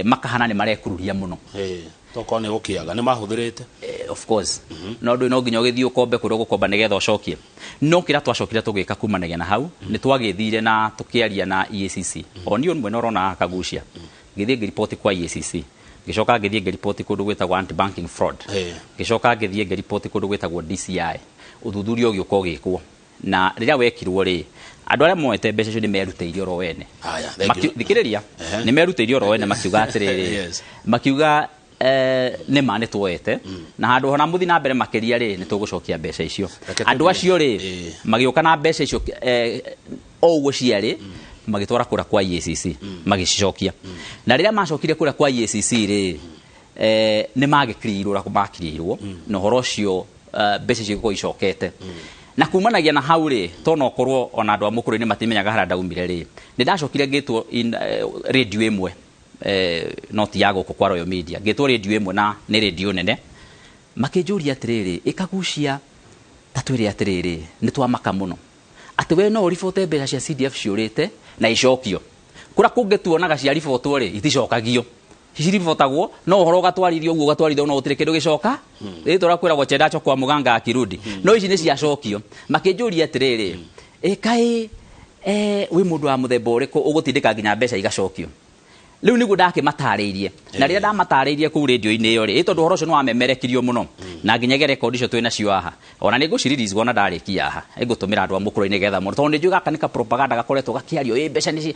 makahana nĩ marekururia mũno. Tokorwo nĩ gũkĩaga nĩ mahũthĩrĩte. Of course, no ndũ no nginya ũgĩthiĩ ũkombe kũrĩa ũgũkomba nĩgetha ũcokie. No kĩrĩa twacokire tũgĩka kumanagia na hau, nĩ twagĩthire na tũkĩaria na EACC. O niĩ mwene ũrona haha Kagucia, ngĩthiĩ ngĩripoti kwa EACC, ngĩcoka ngĩthiĩ ngĩripoti kũndũ gwĩtagwo anti banking fraud, ngĩcoka ngĩthiĩ ngĩripoti kũndũ gwĩtagwo DCI. Ũthuthuria ũgĩũka ũgĩkwo, na rĩrĩa wekirwo rĩ, andũ arĩa moete mbeca icio nĩ merutĩire oro wene. Haya, thank you. Thikĩrĩria. Nĩ merutĩire oro wene, makiuga atĩrĩrĩ, makiuga nĩ ma nĩ tuoete, na handũ hona mũthi na mbere makĩria rĩ, nĩ tũgũcokia mbeca icio. Reke Andũ tũthiĩ. acio rĩ, magĩũka na mbeca icio o ũguo ciarĩ, magĩtwara kũrĩa kwa EACC, magĩcicokia. Na rĩrĩa macokire kũrĩa kwa EACC rĩ, nĩ magĩkirirwo ũrĩa makirĩirwo na ũhoro ũcio, mbeca icio igĩkorwo icokete. Na kumanagia na hau rĩ, tondũ okorwo ona andũ a mũkũrũ-inĩ matimenyaga harĩa ndaumire rĩ, nĩ ndacokire ngĩtwo in radio ĩmwe. no ti ya gũkũ kwa Royal Media, ngĩtwo rĩndiũ ĩmwe na nĩ rĩndiũ nene, makĩnjũria atĩrĩrĩ, ĩkagucia ta twĩre atĩrĩrĩ, nĩ twamaka mũno atĩ we no ũribote mbeca cia CDF ciũrĩte na icokio kũrĩa kũngĩ tuonaga cia ribotwo rĩ iticokagio, ciribotagwo no ũhoro ũgatwarithio ũguo ũgatwarithio no gũtirĩ kĩndũ gĩcoka, rĩtwa kwĩragwo chendacho kwa mũganga akirudi, no ici nĩ ciacokio. Makĩnjũria atĩrĩrĩ, ĩkaĩ wĩ mũndũ wa mũthemba ũrĩkũ ũgũtindĩka nginya mbeca igacokio? Rĩu nĩguo ndakĩmatarĩirie, na rĩrĩa ndamatarĩirie kũu rĩndiũ-inĩ ĩyo rĩ, tondũ ũhoro ũcio nĩ wamemerekirio mũno na nginyagia rekondi icio twĩ nacio haha, ona nĩ ngũcirelease wona ndarĩkia haha, nĩngũtũmĩra andũ a mũkũrũ-inĩ getha mũno, tondũ nĩ njũĩ gaka nĩ ka propaganda gakoretwo gakĩario, ĩ mbeca nĩ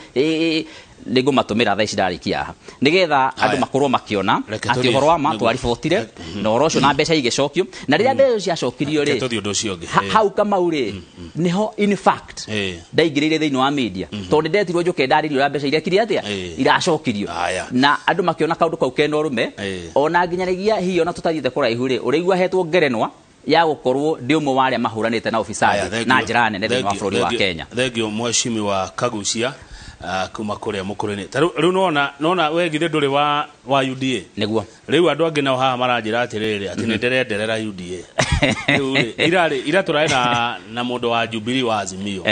nĩ ngũmatũmĩra thaa ici ndarĩkia haha, nĩgetha andũ makorwo makĩona atĩ ũhoro wa ma twaribotire na ũhoro ũcio na mbeca igĩcokio. Na rĩrĩa mbeca ciacokirio rĩ, hau Kamau rĩ, nĩho in fact ndaingĩrĩire thĩinĩ wa media, tondũ nĩ ndetirwo njũke ndarĩrio ũrĩa mbeca irekire atĩa iracokirio, na andũ makĩona kaũndũ kau kena ũrũme. Ona nginyagia hihi ona tũtathiĩte kũraihu rĩ, ũrĩigua hetwo ngerenwa ya gũkorwo ndĩ ũmwe wa arĩa mahũranĩte na ũbicadi na njĩra nene thĩinĩ wa bũrũri wa Kenya. Thengio mheshimiwa Kagucia kuma kũrĩa mũkũrũ-inĩ. Ta rĩu nona we githĩ ndũrĩ wa UDA? Nĩguo. Rĩu andũ angĩ nao haha maranjĩra atĩrĩrĩ, atĩ nĩ ndĩrenderera UDA. Rĩu rĩ, ira tũrarĩ na mũndũ wa Jubilee wa Azimio.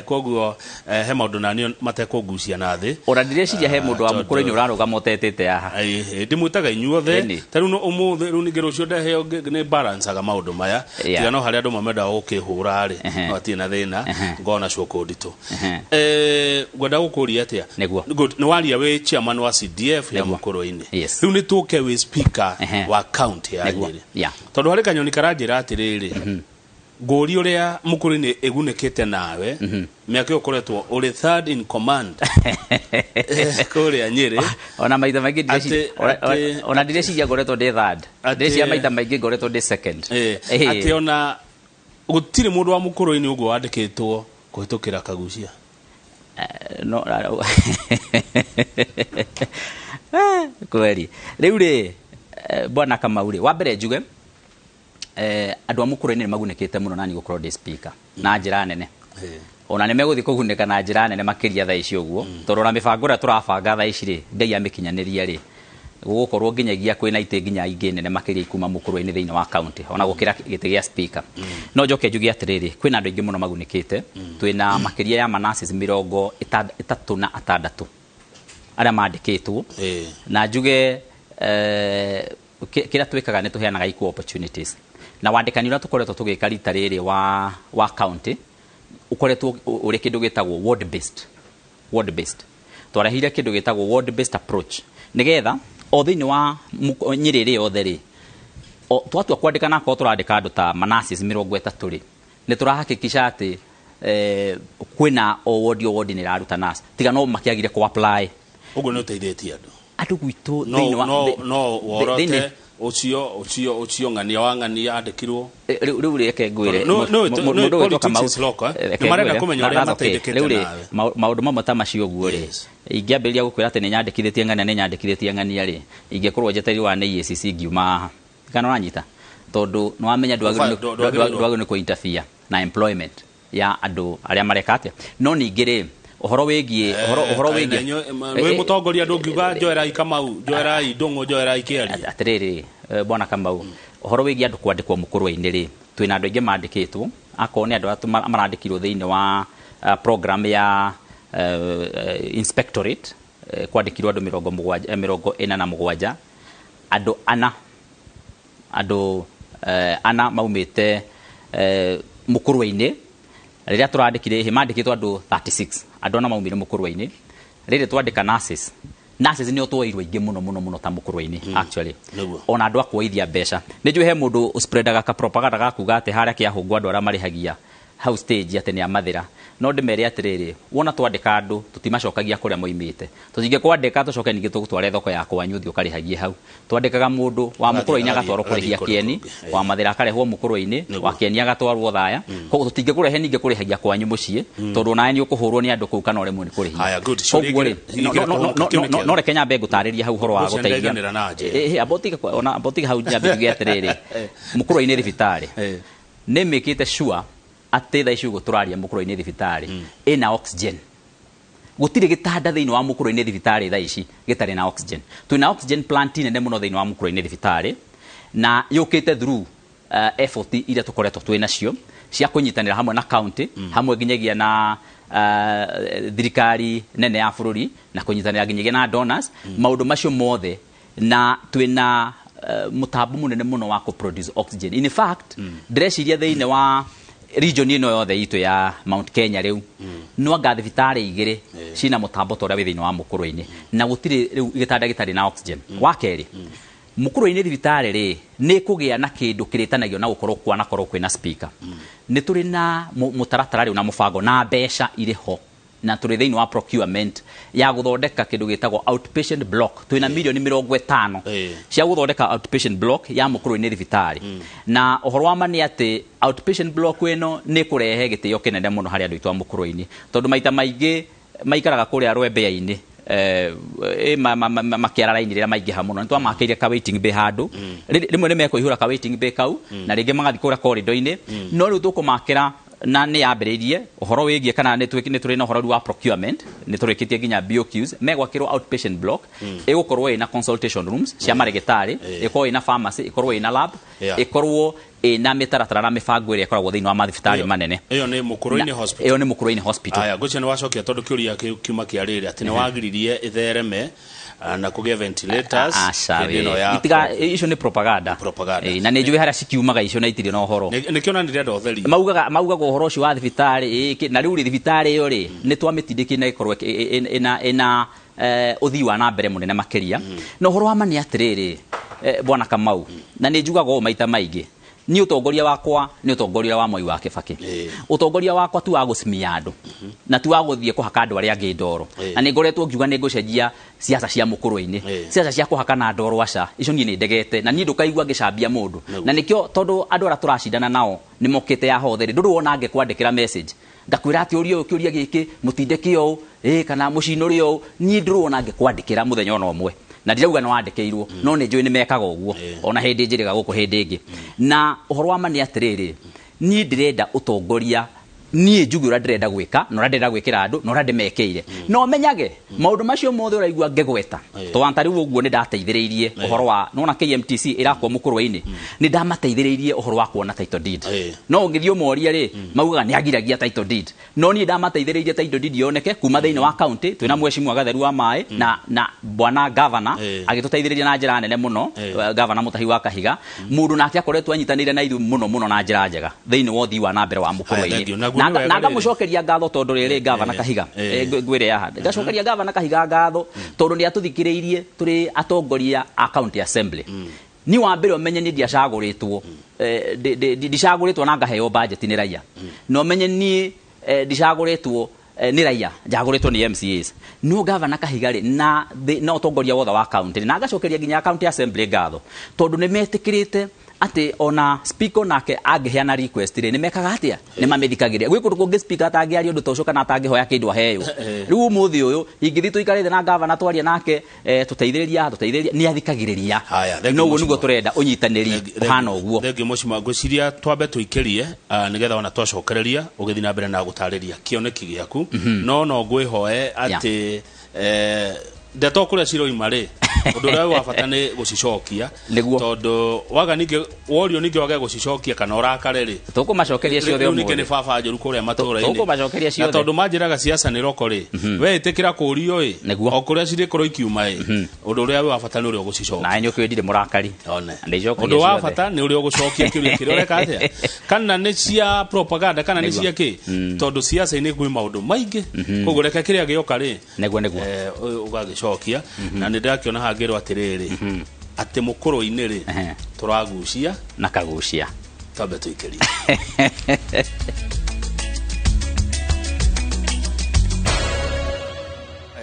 Koguo he maũndũ naniĩ matekũngucia na thĩ. Ona ndireciria he mũndũ wa mũkũrũ-inĩ ũrarũgama ũtetĩte haha. Ndĩmwĩtaga inyuothe. Ta rĩu ũmũthĩ, rĩu ningĩ rũciũ ndeheo nĩ balancaga maũndũ maya. Tiga no harĩa andũ mamendaga gũkĩhũra rĩ, no hatirĩ na thĩna, ngona cuokũ nditũ. Ngwenda gũkũria atĩa? Nĩguo. Good, nĩ waria wĩ chairman wa CDF ya mũkũrũ-inĩ. Rĩu nĩ tũke wĩ speaker wa county ya Nyĩrĩ. Tondũ harĩ kanyoni karanjĩra atĩrĩrĩ, ngũri ũrĩa mũkũrũ-inĩ ĩgunĩkĩte nawe, mĩaka ĩyo ũkoretwo ũrĩ third in command kũrĩa Nyĩrĩ. Ona maita maingĩ ona ndireciria ngoretwo ndĩ third. Ndĩreciria maita maingĩ ngoretwo ndĩ second. Atĩ ona gũtirĩ mũndũ wa mũkũrũ-inĩ ũguo wandĩkĩtwo kũhĩtũkĩra Kagucia. No kweli. Rĩu rĩ, bwana Kamau rĩ, wa mbere njuge andũ a mũkũrũ-inĩ nĩ magunĩkĩte mũno na niĩ gũkorwo ndĩ speaker na njĩra nene. Ona nĩ megũthiĩ kũgunĩka na njĩra nene makĩria thaa ici ũguo, tondũ ona mĩbango ĩrĩa tũrabanga thaa ici rĩ, Ngai amĩkinyanĩria rĩ, gũgũkorwo nginyagia kwĩna itĩ nginya ingĩ nene makĩria ikuma mũkũrũ-inĩ thĩinĩ wa county, ona gũkĩra gĩtĩ gĩa speaker. No njoke njuge atĩrĩrĩ, kwĩna andũ aingĩ mũno magunĩkĩte, twĩna makĩria ya manasis 36 arĩa mandĩkĩtwo. Na njuge kĩrĩa twĩkaga nĩ tũheanaga equal opportunities, na wandĩkani ũrĩa tũkoretwo tũgĩka rita rĩrĩ wa county ũkoretwo ũrĩ kĩndũ gĩtagwo ward based. Ward based. Twarehire kĩndũ gĩtagwo ward based approach nĩgetha o thĩinĩ wa Nyĩrĩ ĩrĩ yothe rĩ, twatua kwandĩka na akorwo tũrandĩka andũ ta manasis 30 rĩ, nĩ tũrahakikisha atĩ kwĩna o ward o ward nĩ ĩraruta nurse, tiga no makĩagire kũ apply. Ũguo nĩ ũteithĩtie andũ. Andũ gwitũ thĩinĩ wa no worote ũcio ng'ania wa ng'ania andĩkirwo. Rĩu reke ngwĩre mũndũ ũgwĩtwo Kamau, nĩ marenda kũmenya ũrĩa mateithĩkĩte nawe. Maũndũ mamwe ta macio ũguo rĩ, ingĩambĩrĩria gũkwĩra atĩ nĩ nyandĩkithĩtie ng'ania, nĩ nyandĩkithĩtie ng'ania rĩ, ingĩkorwo njetereirwo wa nĩ EACC ngiuma haha. Kana ũranyita? Tondũ nĩ wamenya ndwagĩrĩirwo nĩ kũ-interfere na employment ya andũ arĩa mareka atĩa. No ningĩ rĩ, ũhoro wĩgiĩ ũhoro wĩgiĩ wĩ mũtongoria ndũngiuga njoerai Kamau, njoerai Ndung'u, njoerai Kĩaria. Atĩrĩrĩ, bwana Kamau, ũhoro wĩgiĩ andũ kwandĩkwo mũkũrũ-inĩ rĩ, twĩna andũ aingĩ mandĩkĩtwo, akorwo nĩ andũ arĩa marandĩkirwo thĩinĩ wa program ya inspectorate, kwandĩkirwo andũ 47, andũ ana, andũ ana maumĩte mũkũrũ-inĩ. Rĩrĩa tũrandĩkire hĩ, mandĩkĩtwo andũ 36, andũ ana maumire mũkũrũ-inĩ. Rĩrĩ twandĩka nurses, nurses nĩo twoirwo aingĩ mũno mũno mũno ta mũkũrũ-inĩ actually. Ona andũ a kuoithia mbeca. Nĩ njũĩ he mũndũ ũspreadaga ka propaganda ga kuga atĩ harĩa Kĩahũngũ andũ arĩa marĩhagia hau stage atĩ nĩ amathĩra. No ndĩmere atĩrĩrĩ, wona twandĩka andũ tũtimacokagia kũrĩa moimĩte. Tũtingĩkwandĩka tũcoke ningĩ tũgũtware thoko ya kwanyu ũthiĩ ũkarĩhagie hau. Twandĩkaga mũndũ wa mũkũrũ-inĩ agatwarwo kũrĩhia Kĩeni, wa mathĩra akarehwo mũkũrũ-inĩ, wa Kĩeni agatwarwo Thaya. Koguo tũtingĩkũrehe ningĩ kũrĩhagia kwanyu mũciĩ, tondũ onawe nĩ ũkũhũrwo nĩ andũ kũu kana ũremwo nĩ kũrĩhia. Koguo rĩ, no reke nyambe ngũtarĩrie hau ũhoro wa gũteithia. Amba ũtige hau nyambe njuge atĩrĩrĩ, mũkũrũ-inĩ thibitarĩ nĩ mĩkĩte sure atĩ thaa ici ũguo tũraria mũkũrũ-inĩ thibitarĩ ĩna oxygen. Gũtirĩ gĩtanda thĩinĩ wa Mũkũrũ-inĩ thibitarĩ thaa ici gĩtarĩ na oxygen. Twĩna oxygen plant nene mũno thĩinĩ wa Mũkũrũ-inĩ thibitarĩ, na yũkĩte through effort iria tũkoretwo twĩ nacio cia kũnyitanĩra hamwe na county, hamwe nginyagia na thirikari nene ya bũrũri, na kũnyitanĩra nginyagia na donors, maũndũ macio mothe. Na twĩna mũtambo mũnene mũno wa kũ-produce oxygen. In fact, ndĩreciria thĩinĩ wa region ĩno yothe itũ ya Mount Kenya rĩu no anga thibitarĩ igĩrĩ cina mũtambo ta ũrĩa wĩ thĩinĩ wa Mũkũrũ-inĩ, na gũtirĩ rĩu gĩtanda gĩtarĩ na oxygen. Wa kerĩ, Mũkũrũ-inĩ thibitarĩ rĩ nĩ kũgĩa na kĩndũ kĩrĩtanagio na gũkorwo kwanakorwo kwĩna speaker. Nĩ tũrĩ na mũtaratara rĩu na mũbango na mbeca irĩ ho, na tũrĩ thĩinĩ wa procurement ya gũthondeka kĩndũ gĩtagwo outpatient block. Twĩna mirioni 50 cia gũthondeka outpatient block ya Mũkũrũ-inĩ thibitarĩ. Na ũhoro wa ma nĩ atĩ outpatient block ĩno nĩ kũrehe gĩtĩo kĩnene mũno harĩ andũ aitũ a Mũkũrũ-inĩ, tondũ maita maingĩ maikaraga kũrĩa rwembea-inĩ, makĩara raini rĩrĩa maingĩha mũno. Nĩ twamakĩire ka waiting bay handũ. Rĩmwe nĩ mekũihũra ka waiting bay kau, na rĩngĩ magathiĩ kũrĩa corridor-inĩ. No rĩu tũkũmakĩra, na nĩ yambĩrĩirie ũhoro wĩgiĩ kana nĩ tũrĩ na ũhoro rĩu wa procurement, nĩ tũrĩkĩtie nginya BOQs. Megwakĩrwo outpatient block ĩgũkorwo ĩna consultation rooms cia marĩgĩtarĩ, ĩkorwo ĩna pharmacy, ĩkorwo ĩna lab, ĩkorwo ĩna mĩtaratara na mĩbango ĩrĩa ĩkoragwo thĩinĩ wa mathibitarĩ manene. Ĩyo nĩ Mũkũrũ-inĩ hospital? Ĩyo nĩ Mũkũrũ-inĩ hospital. Aya, ngwĩciria nĩ wacokia, tondũ kĩũria kĩu kiuma kĩa rĩrĩ atĩ nĩ wagiririe ĩthereme, na kũgĩe ventilators Aca. hĩndĩ ĩno ya Itiga, icio nĩ propaganda. Propaganda. Ĩ, na nĩ njũĩ harĩa cikiumaga icio na itirĩ na ũhoro. Nĩkĩo na ndĩrenda ũtherie. Maugaga ũhoro ũcio wa thibitarĩ na rĩu rĩ, thibitarĩ ĩyo rĩ nĩ twamĩtindĩkire na ĩkorwo ĩna ũthii wa na mbere mũnene makĩria. Na ũhoro wa ma nĩ atĩrĩrĩ, bwana Kamau, na nĩ njugaga ũũ maita maingĩ, niĩ ũtongoria wakwa nĩ ũtongoria wa Mwai wa Kĩbakĩ. Ũtongoria wakwa ti wa gũcimia andũ na ti wa gũthiĩ kũhaka andũ arĩa angĩ ndoro. Na nĩ ngoretwo ngiuga nĩ ngũcenjia siasa cia Mũkũrũ-inĩ. Siasa cia kũhakana ndoro, aca, icio niĩ nĩ ndegete, na niĩ ndũkaigua ngĩcambia mũndũ. Na nĩkĩo, tondũ andũ arĩa tũracindana nao nĩ mokĩte ya hothe rĩ, ndũrĩ wona ngĩkwandĩkĩra message ngakwĩra atĩ ũrie ũyũ kĩũria gĩkĩ, mũtindĩke ũũ, ĩ kana mũcinũre ũũ. Niĩ ndũrĩ wona ngĩkwandĩkĩra mũthenya ona ũmwe, na ndirauga nĩ wandĩkĩirwo, no nĩ njũĩ nĩ mekaga ũguo ona hĩndĩ njĩrĩga gũkũ hĩndĩ ĩngĩ. Na ũhoro wa ma nĩ atĩrĩrĩ, niĩ ndĩrenda ũtongoria, niĩ njuge ũrĩa ndĩrenda gwĩka na ũrĩa ndĩrenda gwĩkĩra andũ na ũrĩa ndĩmekĩire, na ũmenyage maũndũ macio mothe ũraigua ngĩgweta. To ta rĩu ũguo nĩ ndateithĩrĩirie ũhoro wa nona KMTC ĩrakwo Mũkũrwe-inĩ, nĩ ndamateithĩrĩirie ũhoro wa kuona title deed. No ũngĩthiĩ ũmorie rĩ, maugaga nĩ agiragia title deed, no niĩ ndamateithĩrĩirie title deed yoneke kuma thĩinĩ wa county. Twĩna mheshimiwa Gatheru wa maĩ na bwana governor agĩtũteithĩrĩria na njĩra nene mũno. Governor Mutahi wa Kahiga, mũndũ nake akoretwo anyitanĩire na ithuĩ mũno mũno na njĩra njega thĩinĩ wa ũthii wa na mbere wa Mũkũrwe-inĩ. Thank you. Naguo Na nĩ wega na rĩrĩ. Ngamũcokeria ngatho tondũ rĩrĩ, gavana Kahiga, ngwĩre haha, ngacokeria gavana Kahiga ngatho tondũ nĩ atũthikĩrĩirie tũrĩ atongoria a county assembly. Ni wa mbere ũmenye niĩ ndiacagũrĩtwo, ndicagũrĩtwo na ngaheo budget nĩ raia, na ũmenye niĩ ndicagũrĩtwo nĩ raia, njagũrĩtwo nĩ MCAs. No gavana Kahiga rĩ na ũtongoria wothe wa county, na ngacokeria nginya county assembly ngatho tondũ nĩ metĩkĩrĩte atĩ ona speaker nake angĩheana request rĩ, nĩ mekaga atĩa, nĩ mamĩthikagĩrĩria. Gwĩ kũndũ kũngĩ speaker atangĩaria ũndũ ta ũcio kana atangĩhoya kĩndũ aheo. Rĩu ũmũthĩ ũyũ ingĩthiĩ tũikarĩte na gavana twarie nake, tũteithĩrĩria tũteithĩrĩria, nĩ athikagĩrĩria. Haya, thank you, No ũguo nĩguo Mheshimiwa. tũrenda ũnyitanĩri ũhana ũguo. Thengiũ mũcima. Ngwĩciria twambe tũikĩrie, nĩgetha ona twacokereria ũgĩthiĩ na mbere na gũtarĩria kĩoneki gĩaku. No ngwĩhoe atĩ ndeto kũrĩa ciroima rĩ, ũndũ ũrĩa wa bata nĩ gũcicokia. Nĩguo. Tondũ waga ningĩ worio ningĩ wage gũcicokia kana ũrakare rĩ, Tũkũmacokeria ciothe rĩu ningĩ ũmũthĩ. Nĩ baba njũru kũrĩa matũũra-inĩ. Tũkũmacokeria Na ciothe. tondũ manjĩraga siasa nĩ roko rĩ, we ĩtĩkĩra kũũrio ĩ, Nĩguo. o kũrĩa cirĩkorwo ikiuma ĩ, ũndũ ũrĩa wĩ wa bata nĩ ũrĩa ũgũcicokia. Nawe nĩ ũkĩũĩ ndirĩ mũrakari. One. Ndĩcokagia Ũndũ wa ciothe. bata nĩ ũrĩa ũgũcokia kĩũria kĩrĩa ũreka atĩa, kana nĩ cia propaganda kana nĩ Nĩguo. cia kĩ, tondũ siasa-inĩ kwĩ maũndũ maingĩ, koguo reke kĩrĩa gĩoka rĩ, Nĩguo. Ũgagĩcokia. Na nĩ ndĩrakĩona hangĩrwo atĩrĩrĩ, atĩ Mũkũrũ-inĩ rĩ, tũragucia na kagucia. Twambe tũikĩrie.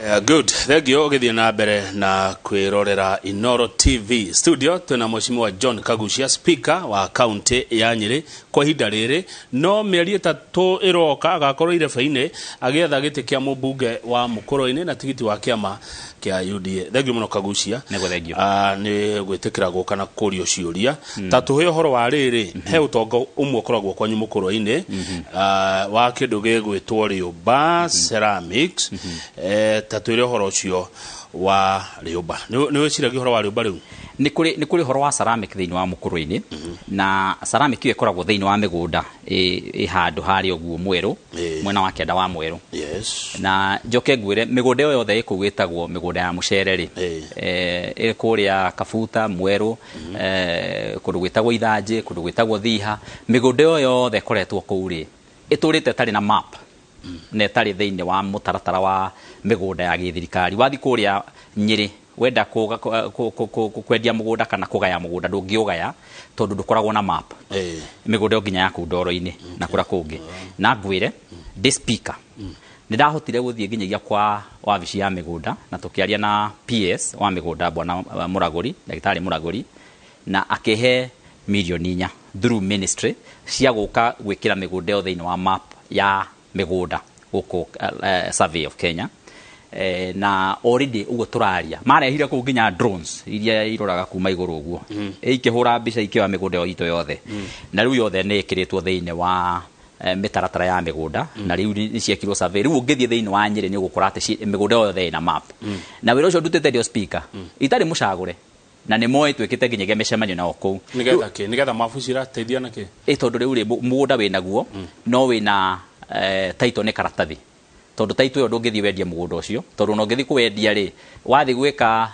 Good, thank you. Ũgĩthiĩ na mbere na kwĩrorera Inoro TV studio, twĩna Mheshimiwa John Kagucia, speaker wa kaunti ya Nyĩrĩ kwa ihinda rĩrĩ, no mĩeri 3 ĩroka agakorwo irebe-inĩ agĩetha gĩtĩ kĩa mũmbunge wa Mũkũrũ-inĩ na tigiti wa kĩama kĩa UDA. Thank you mũno, Kagucia. Nĩguo, thank you. Nĩ gwĩtĩkĩra gũka na kũrio ciũria. Ta tũhe ũhoro wa rĩrĩ, he ũtonga ũmwe ũkoragwo kwanyu Mũkũrũ-inĩ, wa kĩndũ gĩgwĩtwo rĩũmba, ceramics. Ta twĩre ũhoro ũcio wa rĩũmba. Nĩ wĩciragia ũhoro wa rĩũmba rĩu? Nĩ kũrĩ ũhoro wa ceramic thĩinĩ wa Mũkũrũ-inĩ, na ceramic ĩyo ĩkoragwo thĩinĩ wa mĩgũnda ĩ handũ harĩa ũguo Mwerũ, mwena wa kĩanda wa Mwerũ. Na njoke ngwĩre, mĩgũnda ĩyo yothe ĩkũu ĩtagwo mĩgũnda ya mũcere rĩ, ĩ kũrĩa Kabuta, Mwerũ, kũndũ gwĩtagwo Ithanjĩ, kũndũ gwĩtagwo Thiha, mĩgũnda ĩyo yothe ĩkoretwo kũu rĩ, ĩtũrĩte ĩtarĩ na map na ĩtarĩ thĩinĩ wa mũtaratara wa mĩgũnda ya gĩthirikari. Wathiĩ kũrĩa Nyĩrĩ, wenda kwendia mũgũnda kana kũgaya mũgũnda, ndũngĩũgaya tondũ ndũkoragwo na map. Mĩgũnda ĩyo nginya ya kũu ndoro-inĩ na kũrĩa kũngĩ. Na ngwĩre, ndĩ speaker nĩ ndahotire gũthiĩ nginyagia kwa wabici ya mĩgũnda na tũkĩaria na PS wa mĩgũnda, bwana Mũragũri, ndagĩtarĩ Mũragũri, na akĩhe mirioni 4 through ministry cia gũka gwĩkĩra mĩgũnda ĩyo thĩinĩ wa map ya mĩgũnda gũkũ Survey of Kenya. Na already ũguo tũraria marehire kũu nginya drones iria iroraga kuma igũrũ ũguo, ikĩhũra mbica, ikĩoya mĩgũnda ĩyo itũ yothe, na rĩu yothe nĩ ĩkĩrĩtwo thĩinĩ wa mĩtaratara ya mĩgũnda, na rĩu nĩ ciekirwo survey. Rĩu ũngĩthiĩ thĩinĩ wa Nyĩrĩ nĩ ũgũkora atĩ mĩgũnda yothe ĩna map. Na wĩra ũcio ndutĩte ndĩ o speaker itarĩ mũcagũre, na nĩ moĩ twĩkĩte nginyagia mĩcemanio nao kũu. Nĩgetha kĩ? Nĩgetha mabu cirateithia na kĩ? Ĩ tondũ rĩu rĩ, mũgũnda wĩ naguo no wĩna title nĩ karatathi, tondũ title ĩyo ndũngĩthiĩ wendie mũgũnda ũcio, tondũ ona ũngĩthiĩ kũwendia rĩ, wathiĩ gwĩka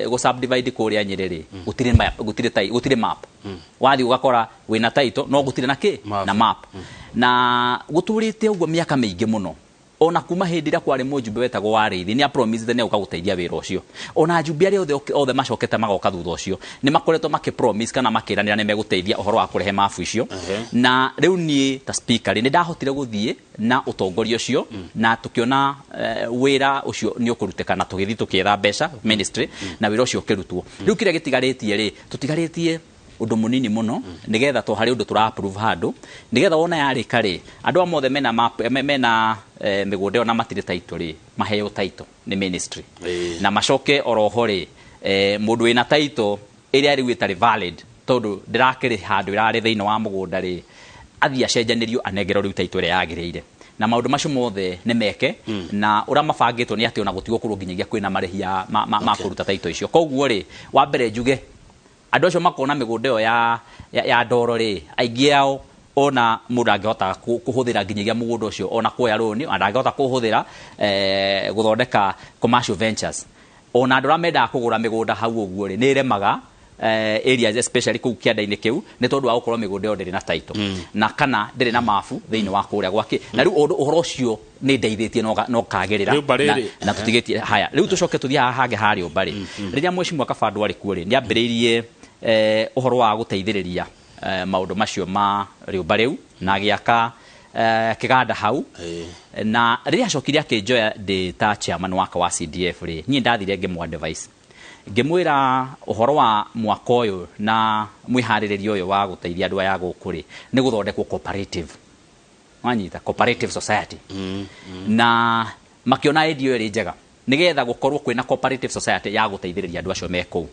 gũ subdivide kũrĩa Nyĩrĩ rĩ, gũtirĩ map, gũtirĩ map. Wathiĩ ũgakora wĩna title no gũtirĩ na kĩ? Map. Na map. Na gũtũrĩte ũguo mĩaka mĩingĩ mũno, ona kuma hĩndĩ ĩrĩa kwarĩ mũjumbe wetagwo Warĩithi, nĩ apromisete nĩ egũka gũteithia wĩra ũcio. Ona ajumbe arĩa othe macokete magoka thutha ũcio nĩ makoretwo makĩpromise kana makĩranĩra nĩ megũteithia ũhoro wa kũrehe mabu icio. Na rĩu niĩ ta speaker rĩ, nĩ ndahotire gũthiĩ na ũtongoria ũcio na tũkĩona wĩra ũcio nĩ ũkũrutĩka, na tũgĩthiĩ tũkĩetha mbeca ministry na wĩra ũcio ũkĩrutwo. Rĩu kĩrĩa gĩtigarĩtie rĩ, tũtigarĩtie ũndũ mũnini mũno, nĩgetha to harĩ ũndũ tũra approve handũ, nĩgetha wona yarĩka rĩ, andũ aya mothe mena map, mena mĩgũnda ĩyo na matirĩ title rĩ, maheo title nĩ ministry. Na macoke oroho rĩ, mũndũ wĩna title ĩrĩa rĩu ĩtarĩ valid tondũ ndĩrakĩrĩ handũ ĩrarĩ thĩinĩ wa mũgũnda rĩ, athiĩ acenjanĩrio, anengerwo rĩu title ĩrĩa yagĩrĩire. Na maũndũ macio mothe nĩ meke, na ũrĩa mabangĩtwo nĩ atĩ ona gũtigũkorwo nginyagia kwĩna marĩhi ya ma kũruta title icio. Koguo rĩ, wa mbere njuge andũ acio makona mĩgũnda ĩyo ya ndoro rĩ, aingĩ ao ona mũndũ angĩhota kũhũthĩra nginyagia mũgũnda ũcio ona kuoya rũni, ona ndangĩhota kũhũthĩra gũthondeka commercial ventures. Ona andũ arĩa mendaga kũgũra mĩgũnda hau ũguo rĩ, nĩ ĩremaga areas, especially kũu kĩanda-inĩ kĩu, nĩ tondũ wa gũkorwo mĩgũnda ĩyo ndĩrĩ na title na kana ndĩrĩ na mabu thĩinĩ wa kũrĩa gwake. Na rĩu ũndũ ũhoro ũcio nĩ ndeithĩtie no kagĩrĩra. Rĩũmba na, rĩrĩ. Na tũtigĩtie haya. Rĩu tũcoke tũthiĩ haha hangĩ ha rĩũmba rĩ, rĩrĩa mheshimiwa Kabando arĩ kuo rĩ, nĩ ambĩrĩirie ũhoro wa gũteithĩrĩria maũndũ macio ma rĩũmba rĩu na agĩaka kĩganda hau. Na rĩrĩa acokire akĩnjoya ndĩ ta chairman wake wa CDF rĩ, niĩ ndathire ngĩmũ advice, ngĩmwĩra ũhoro wa mwaka ũyũ na mwĩharĩrĩrio ũyũ wa gũteithia andũ aya gũkũ rĩ, nĩ gũthondekwo cooperative, wanyita, cooperative society. Na makĩona idea ĩyo ĩrĩ njega, nĩgetha gũkorwo kwĩna cooperative society ya gũteithĩrĩria andũ acio me kũu.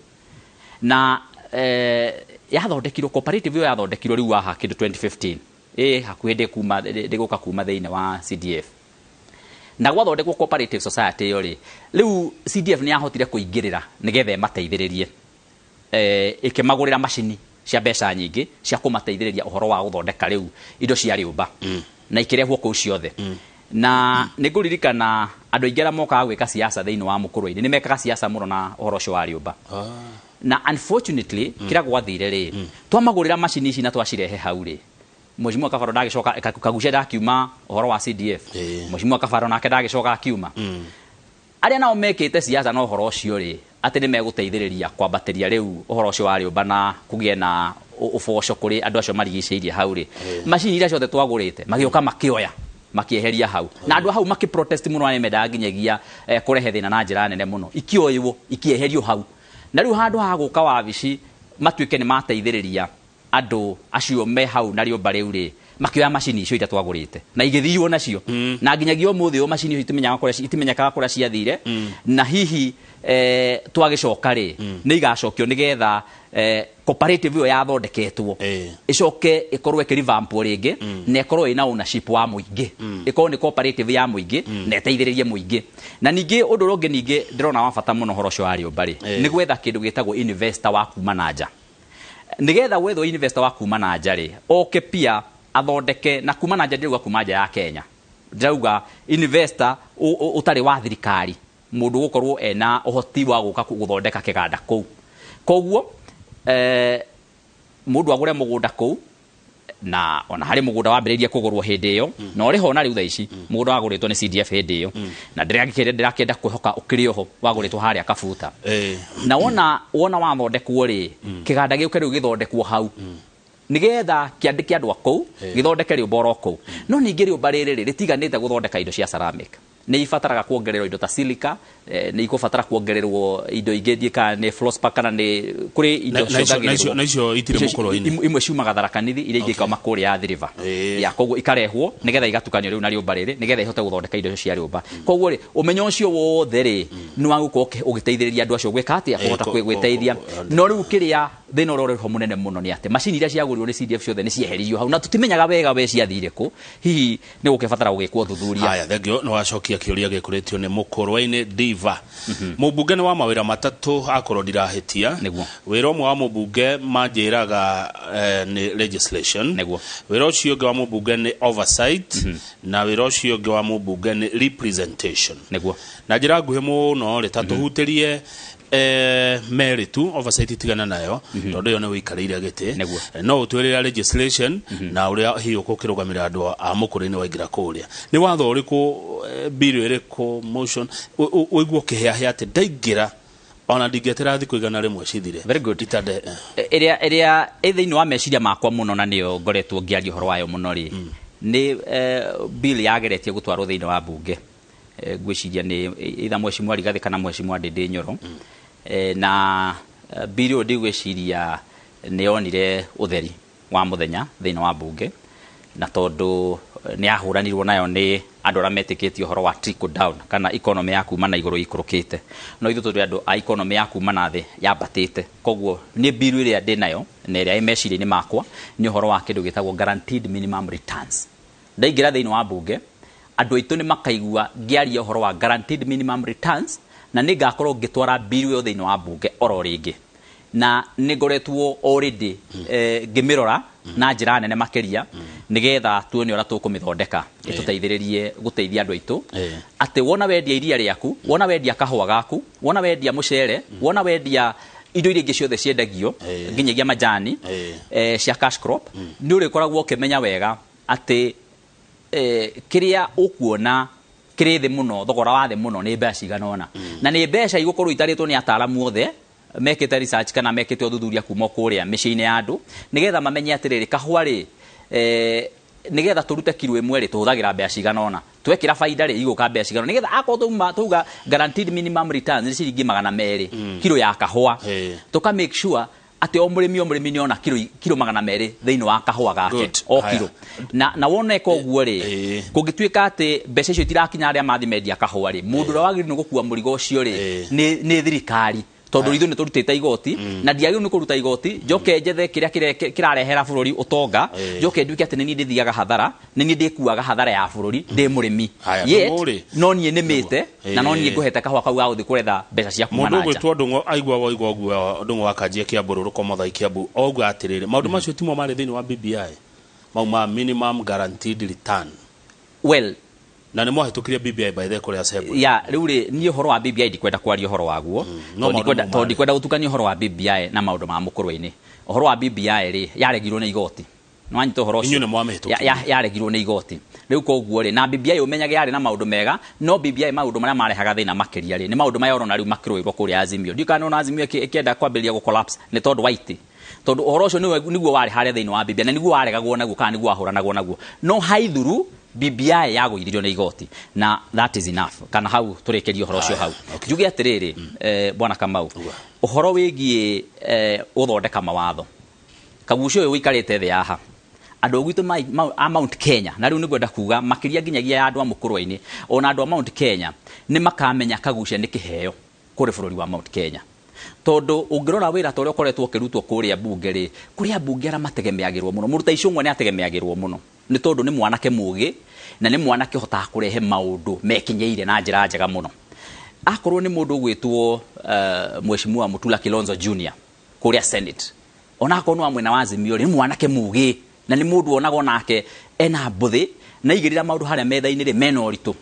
Na yathondekirwo cooperative ĩyo yathondekirwo rĩu haha kĩndũ 2015, ĩ hakuhĩ ndĩkuma ndĩgũka kuma thĩinĩ wa CDF. Na gwathondekwo cooperative society ĩyo rĩ, rĩu CDF nĩ yahotire kũingĩrĩra nĩgetha ĩmateithĩrĩrie, ĩkĩmagũrĩra macini cia mbeca nyingĩ cia kũmateithĩrĩria ũhoro wa gũthondeka rĩu indo cia rĩũmba, na ikĩrehwo kũu ciothe. Na nĩ ngũririkana andũ aingĩ arĩa mokaga gwĩka siasa thĩinĩ wa Mũkũrũ-inĩ nĩ mekaga siasa mũno na ũhoro ũcio wa rĩũmba. Na unfortunately, kĩrĩa gwathire rĩ, twamagũrĩra macini ici na twacirehe hau rĩ, Mheshimiwa Kabaro ndagĩcoka, Kagucia ndakiuma ũhoro wa CDF. Mheshimiwa Kabaro nake ndagĩcoka akiuma. Arĩa nao mekĩte siasa na ũhoro ũcio rĩ, atĩ nĩ megũteithĩrĩria kwambatĩria rĩu ũhoro ũcio wa rĩũmba na kũgĩe na ũboco kũrĩ andũ acio marigicĩirie hau rĩ, macini iria ciothe twagũrĩte magĩũka makĩoya. Makĩeheria hau na andũ a hau makĩ protest mũno, arĩa mendaga nginyagia kũrehe thĩna na njĩra nene mũno. Ikĩoywo ikĩeherio hau, na rĩu handũ ha gũka wabici matuĩke nĩ mateithĩrĩria andũ acio me hau na rĩũmba rĩu rĩ, makĩoya macini icio iria twagũrĩte na igĩthirwo nacio, na nginyagia ũmũthĩ ũyũ macini icio itimenyekaga kũrĩa ciathire. Na hihi twagĩcoka rĩ, nĩ igacokio nĩgetha cooperative ĩyo yathondeketwo ĩcoke ĩkorwo ĩkĩrevampwo rĩngĩ na ĩkorwo ĩna ownership wa mũingĩ, ĩkorwo nĩ cooperative ya mũingĩ na ĩteithĩrĩrie mũingĩ. Na ningĩ ũndũ ũrĩa ũngĩ ningĩ ndĩrona wa bata mũno ũhoro ũcio wa rĩũmba rĩ, nĩ gwetha kĩndũ gĩtagwo investor wa kuma na nja. Nĩgetha gwethwo investor wa kuma na nja rĩ, oke pia athondeke na kuma na nja. Ndĩrauga kuma nja ya Kenya, ndĩrauga investor ũtarĩ wa thirikari, mũndũ gũkorwo ena ũhoti wa gũka gũthondeka kĩganda kũu. Koguo mũndũ agũre mũgũnda kũu, na ona harĩ mũgũnda wambĩrĩirie kũgũrwo hĩndĩ ĩyo na ũrĩ ho na rĩu thaa ici, mũgũnda wagũrĩtwo nĩ CDF hĩndĩ ĩyo, na ndĩrakĩenda kwĩhoka ũkĩrĩ oho, wagũrĩtwo harĩa Kabuta. Na wona wathondekwo rĩ, kĩganda gĩũke rĩu gĩthondekwo hau nigetha kĩandĩke andũ a kũu, gĩthondeke rĩũmba oro kũu. No ningĩ rĩũmba rĩrĩ rĩ, rĩtiganĩte gũthondeka indo cia ceramic, nĩ ibataraga kuongererwo indo ta silica, nĩ ikũbatara kuongererwo indo ingĩ, ndiĩ kana nĩ fluorspar kana nĩ kũrĩ indo ciongagĩrĩrwo. Na icio itirĩ mũkũrũ-inĩ? Imwe ciumaga Tharaka Nithi, iria ingĩ ikauma kũrĩa Athi River. Ya koguo ikarehwo nigetha igatukanio rĩu na rĩũmba rĩrĩ nigetha ihote gũthondeka indo icio cia rĩũmba. Koguo rĩ, ũmenyo ũcio wothe rĩ, nĩ wa gũkorwo ũgĩteithĩrĩria andũ acio gwĩka atĩa, kũhota gwĩteithia. No rĩu kĩrĩa thĩna ũrĩa ũrĩ ho mũnene mũno nĩ atĩ macini iria ciagũrirwo nĩ CDF ciothe nĩ cieheririo hau, na tũtimenyaga wega we ciathire kũ. Hihi nĩ gũkĩbatara gũgĩkwo ũthuthuria. Haya, thengio. Nĩ wacokia kĩũria gĩkũrĩtio nĩ mũkũrwa-inĩ Diva. Mũmbunge nĩ wa mawĩra matatũ akorwo ndirahĩtia. Nĩguo. Wĩra ũmwe wa mũmbunge manjĩraga nĩ legislation. Nĩguo. Wĩra ũcio ũngĩ wa mũmbunge nĩ oversight, na wĩra ũcio ũngĩ wa mũmbunge nĩ representation. Nĩguo. Na njĩra nguhĩ mũno rĩ, ta tũhutĩrie merĩ tu. Oversight tigana nayo tondũ ĩyo nĩ wĩikarĩire gĩtĩ. Nĩguo. No ũtwĩrĩra legislation na ũrĩa hihi ũkũkĩrũgamĩrĩra andũ a mũkũrũ-inĩ waingĩra kũrĩa. Nĩ watho ũrĩkũ, bill ĩrĩkũ, motion ũigua ũkĩhĩahĩa atĩ ndaingĩra ona ndingĩetera thikũ 100 cithire? Very good. Itande. Ĩrĩa ĩ thĩinĩ wa meciria makwa mũno na nĩyo ngoretwo ngĩaria ũhoro wayo mũno rĩ, nĩ bill yageretie gũtwarwo thĩinĩ wa bunge. Ngwĩciria nĩ either Mheshimiwa Rigathĩ kana Mheshimiwa Ndindi Nyoro. Na bill ĩyo ndigwĩciria nĩ yonire ũtheri wa mũthenya thĩinĩ wa bunge, na tondũ nĩ yahũranirwo nayo nĩ andũ arĩa metĩkĩtie ũhoro wa trickle down kana economy ya kuma na igũrũ ikũrũkĩte, no ithuĩ tũrĩ andũ a economy ya kuma na thĩ yambatĩte. Koguo niĩ bill ĩrĩa ndĩ nayo na ĩrĩa ĩ meciria-inĩ makwa nĩ ũhoro wa kĩndũ gĩtagwo guaranteed minimum returns. Ndaingĩra thĩinĩ wa bunge, andũ aitũ nĩ makaigua ngĩaria ũhoro wa guaranteed minimum returns, na nĩ ngakorwo ngĩtwara bill ĩyo thĩinĩ wa bunge oro rĩngĩ, na nĩ ngoretwo already ngĩmĩrora na njĩra nene makĩria nĩgetha tuone ũrĩa tũkũmĩthondeka ĩtũteithĩrĩrie gũteithia andũ aitũ, atĩ wona wendia iria rĩaku, wona wendia kahũa gaku, wona wendia mũcere, wona wendia indo iria ingĩ ciothe ciendagio nginyagia majani cia cash crop, nĩ ũrĩkoragwo ũkĩmenya wega atĩ kĩrĩa ũkuona kĩrĩ thĩ mũno, thogora wa thĩ mũno nĩ mbeca cigana ũna, na nĩ mbeca igũkorwo itarĩtwo nĩ ataaramu othe mekĩte research kana mekĩte ũthuthuria kuma kũrĩa mĩciĩ-inĩ ya andũ, nĩgetha mamenye atĩrĩrĩ, kahũa rĩ, nĩgetha tũrute kiro 1 rĩ, tũhũthagĩra mbeca cigana ũna, twekĩra baida rĩ, igũka mbeca cigana ũna, nĩgetha akorwo tauga guaranteed minimum returns nĩ ciringi 200 kiro ya kahũa, tũka make sure atĩ o mũrĩmi nĩ ona kiro 200 thĩinĩ wa kahũa gake. Good. O Haya. kiro. Na wona ĩka ũguo rĩ, kũngĩtuĩka atĩ mbeca icio itirakinya arĩa mathi mendia kahũa rĩ, mũndũ ũrĩa wagĩrĩirwo nĩ gũkua mũrigo ũcio rĩ, nĩ thirikari, tondũ ithuĩ nĩ tũrutĩte igoti, na ndiagĩrĩirwo nĩ kũruta igoti njoke njethe kĩrĩa kĩrarehera bũrũri ũtonga, njoke nduĩke atĩ nĩ niĩ ndĩthiaga hathara, nĩ niĩ ndĩkuaga hathara ya bũrũri ndĩ mũrĩmi. Haya, Yet, Ndũng'ũ rĩ. no niĩ nĩmĩte, na no niĩ ngũhete kahũa kau ga gũthiĩ kũretha mbeca cia kuma Mũndũ na nja. ũgwĩtwo Ndũng'ũ aigua waigua ũguo, Ndũng'ũ wa Kanjia Kĩambu Rũrũko Mothai Kĩambu oiga atĩrĩrĩ, maũndũ macio timo marĩ thĩinĩ wa BBI, mau ma minimum guaranteed return? Well, na nĩ mwahĩtũkirie BBI by the kũrĩa assembly. Ya, rĩu rĩ, niĩ ũhoro wa BBI ndikwenda kwaria ũhoro waguo. No maũndũ mau Tondũ marĩ. ndikwenda gũtukania ũhoro wa BBI na maũndũ ma mũkũrwe-inĩ. Ũhoro wa BBI rĩ, yaregirwo nĩ igoti. Nĩ wanyita ũhoro ũcio? Inyuĩ nĩ mwamĩhĩtũkirie. Yaregirwo nĩ igoti. Rĩu koguo rĩ, na BBI ũmenyage yarĩ na maũndũ mega, no BBI maũndũ marĩa marehaga thĩna makĩria rĩ, nĩ maũndũ maya ũrona rĩu makĩrũĩrwo kũrĩa Azimio. Ndiũĩ kana nĩ ũrona Azimio ĩkĩenda kwambĩrĩria gũ collapse nĩ tondũ wa itĩ. Tondu uhoro ucio niguo wari haria thiini wa BBI na niguo waregagwo naguo kana niguo wahuranagwo naguo. No haithuru BBI yagũithirio nĩ igoti na that is enough. Kana hau tũrĩkĩrie ũhoro ũcio hau. Njuge atĩrĩrĩ, Bwana Kamau, ũhoro wĩgiĩ gũthondeka mawatho, Kagucia ũyũ ũikarĩte thĩ haha, andũ gwitũ a Mount Kenya, na rĩu nĩngwenda kuga makĩria nginyagia ya andũ a Mũkũrwe-inĩ ona andũ a Mount Kenya nĩ makamenya Kagucia nĩ kĩheo kũrĩ bũrũri wa Mount Kenya. Tondu ũngĩrora wĩra ta ũrĩa ũkoretwo ũkĩrutwo kũrĩa bunge rĩ, kũrĩa bunge arĩa mategemeagĩrwo mũno, mũruta icũng'wa nĩ ategemeagĩrwo mũno nĩ tondũ nĩ mwanake mũgĩ na nĩ mwanake ũhotaga kũrehe maũndũ mekinyeire na njĩra njega mũno. Akorwo nĩ mũndũ ũgwĩtwo Mheshimiwa Mutula Kilonzo Junior kũrĩa Senate, ona akorwo nĩ wa mwena wa Azimio, nĩ mwanake mũgĩ na nĩ mũndũ wonagwo nake ena mbũthĩ na igĩrĩra maũndũ harĩa metha-inĩ rĩ mena ũritũ.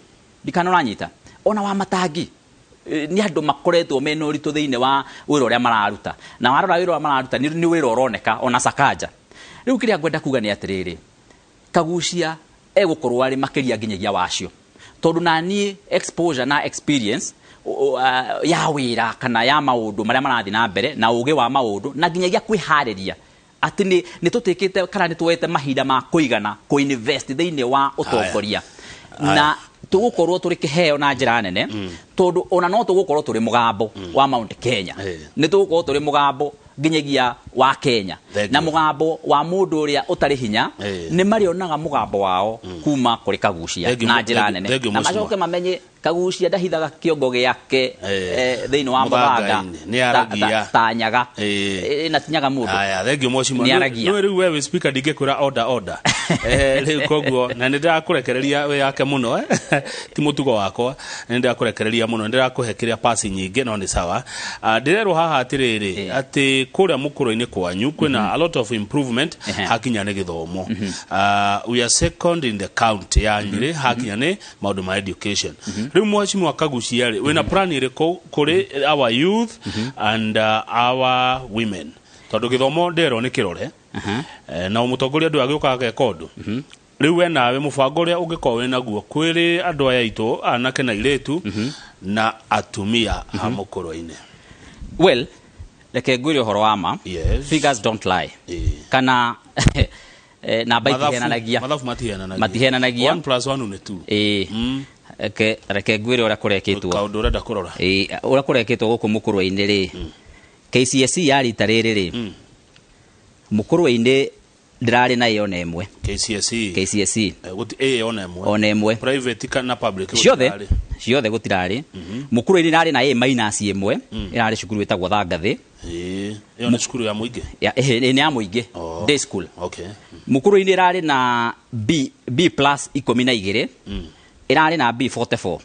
Ndikana ũranyita. Ona wa Matangi nĩ andũ makoretwo mena ũritũ thĩinĩ wa wĩra ũrĩa mararuta, na warora wĩra ũrĩa mararuta nĩ wĩra ũroneka ona Sakaja. Rĩu kĩrĩa ngwenda kuga nĩ atĩrĩrĩ, Kagucia egũkorwo arĩ makĩria nginyagia wacio, tondũ na niĩ exposure na experience ya wĩra kana ya maũndũ marĩa marathiĩ na mbere na ũgĩ wa maũndũ na nginyagia kwĩharĩria atĩ nĩ tũtĩkĩte kana nĩ tuoete mahinda ma kũigana kũ-invest thĩinĩ wa ũtongoria, na tũgũkorwo tũrĩ kĩheo na njĩra nene, tondũ ona no tũgũkorwo tũrĩ mũgambo wa Mount Kenya, nĩ tũgũkorwo tũrĩ mũgambo nginyagia wa Kenya na mũgambo wa mũndũ ũrĩa ũtarĩ hinya, nĩ marĩonaga mũgambo wao kuma kũrĩ Kagucia na njĩra nene, na macoke mamenye Kagucia ndahithaga kĩongo gĩake thĩinĩ wa mũthanga ta nyaga na tinyaga mũndũ. Aya, thank you mheshimiwa. No rĩu wewe speaker ndingĩkwĩra order order. Rĩu koguo na nĩ ndĩrakũrekereria we yake mũno, ti mũtugo wakwa, nĩ ndĩrakũrekereria mũno, nĩ ndĩrakũhe kĩrĩa pasi nyingĩ, no nĩ sawa. Ndĩrerwo haha atĩrĩrĩ atĩ kũrĩa Mũkũrwe-inĩ kwanyu kwĩna a lot of improvement hakinya nĩ gĩthomo. We are second in the county ya Nyĩrĩ hakinya nĩ maũndũ ma education. Rĩu mheshimiwa Kagucia rĩ, wĩna plan ĩrĩkũ kũrĩ our youth and our women? Tondũ gĩthomo ndĩrerwo nĩ kĩrore, na mũtongoria ndũ agĩũka ageka ũndũ. Rĩu we nawe mũbango ũrĩa ũngĩkorwo wĩ naguo kwĩrĩ andũ aya aitũ anake na airĩtu na atumia a Mũkũrwe-inĩ. Well, reke ngwĩre ũhoro wa ma. Figures don't lie. Kana namba itihenanagia. Mathabu matihenanagia. Matihenanagia. 1 + 1 nĩ 2. Reke ngwĩre ũrĩa kũrekĩtwo. Kaũndũ ũrenda kũrora. Ũrĩa kũrekĩtwo gũkũ Mũkũrwe-inĩ rĩ, KCSE ya rita rĩrĩ rĩ, Mũkũrwe-inĩ ndĩrarĩ na ĩyo na ĩmwe. KCSE. KCSE. A ona ĩmwe. Ona ĩmwe. Private kana public ciothe. Ciothe gũtirarĩ. Mũkũrwe-inĩ ĩrarĩ na A minus ĩmwe, ĩrarĩ cukuru ĩtagwo Thangathĩ. Ĩyo nĩ cukuru ya mũingĩ? Nĩ ya mũingĩ. Day school. Okay. Mũkũrwe-inĩ ĩrarĩ na B, B plus 12, ĩrarĩ na B 44,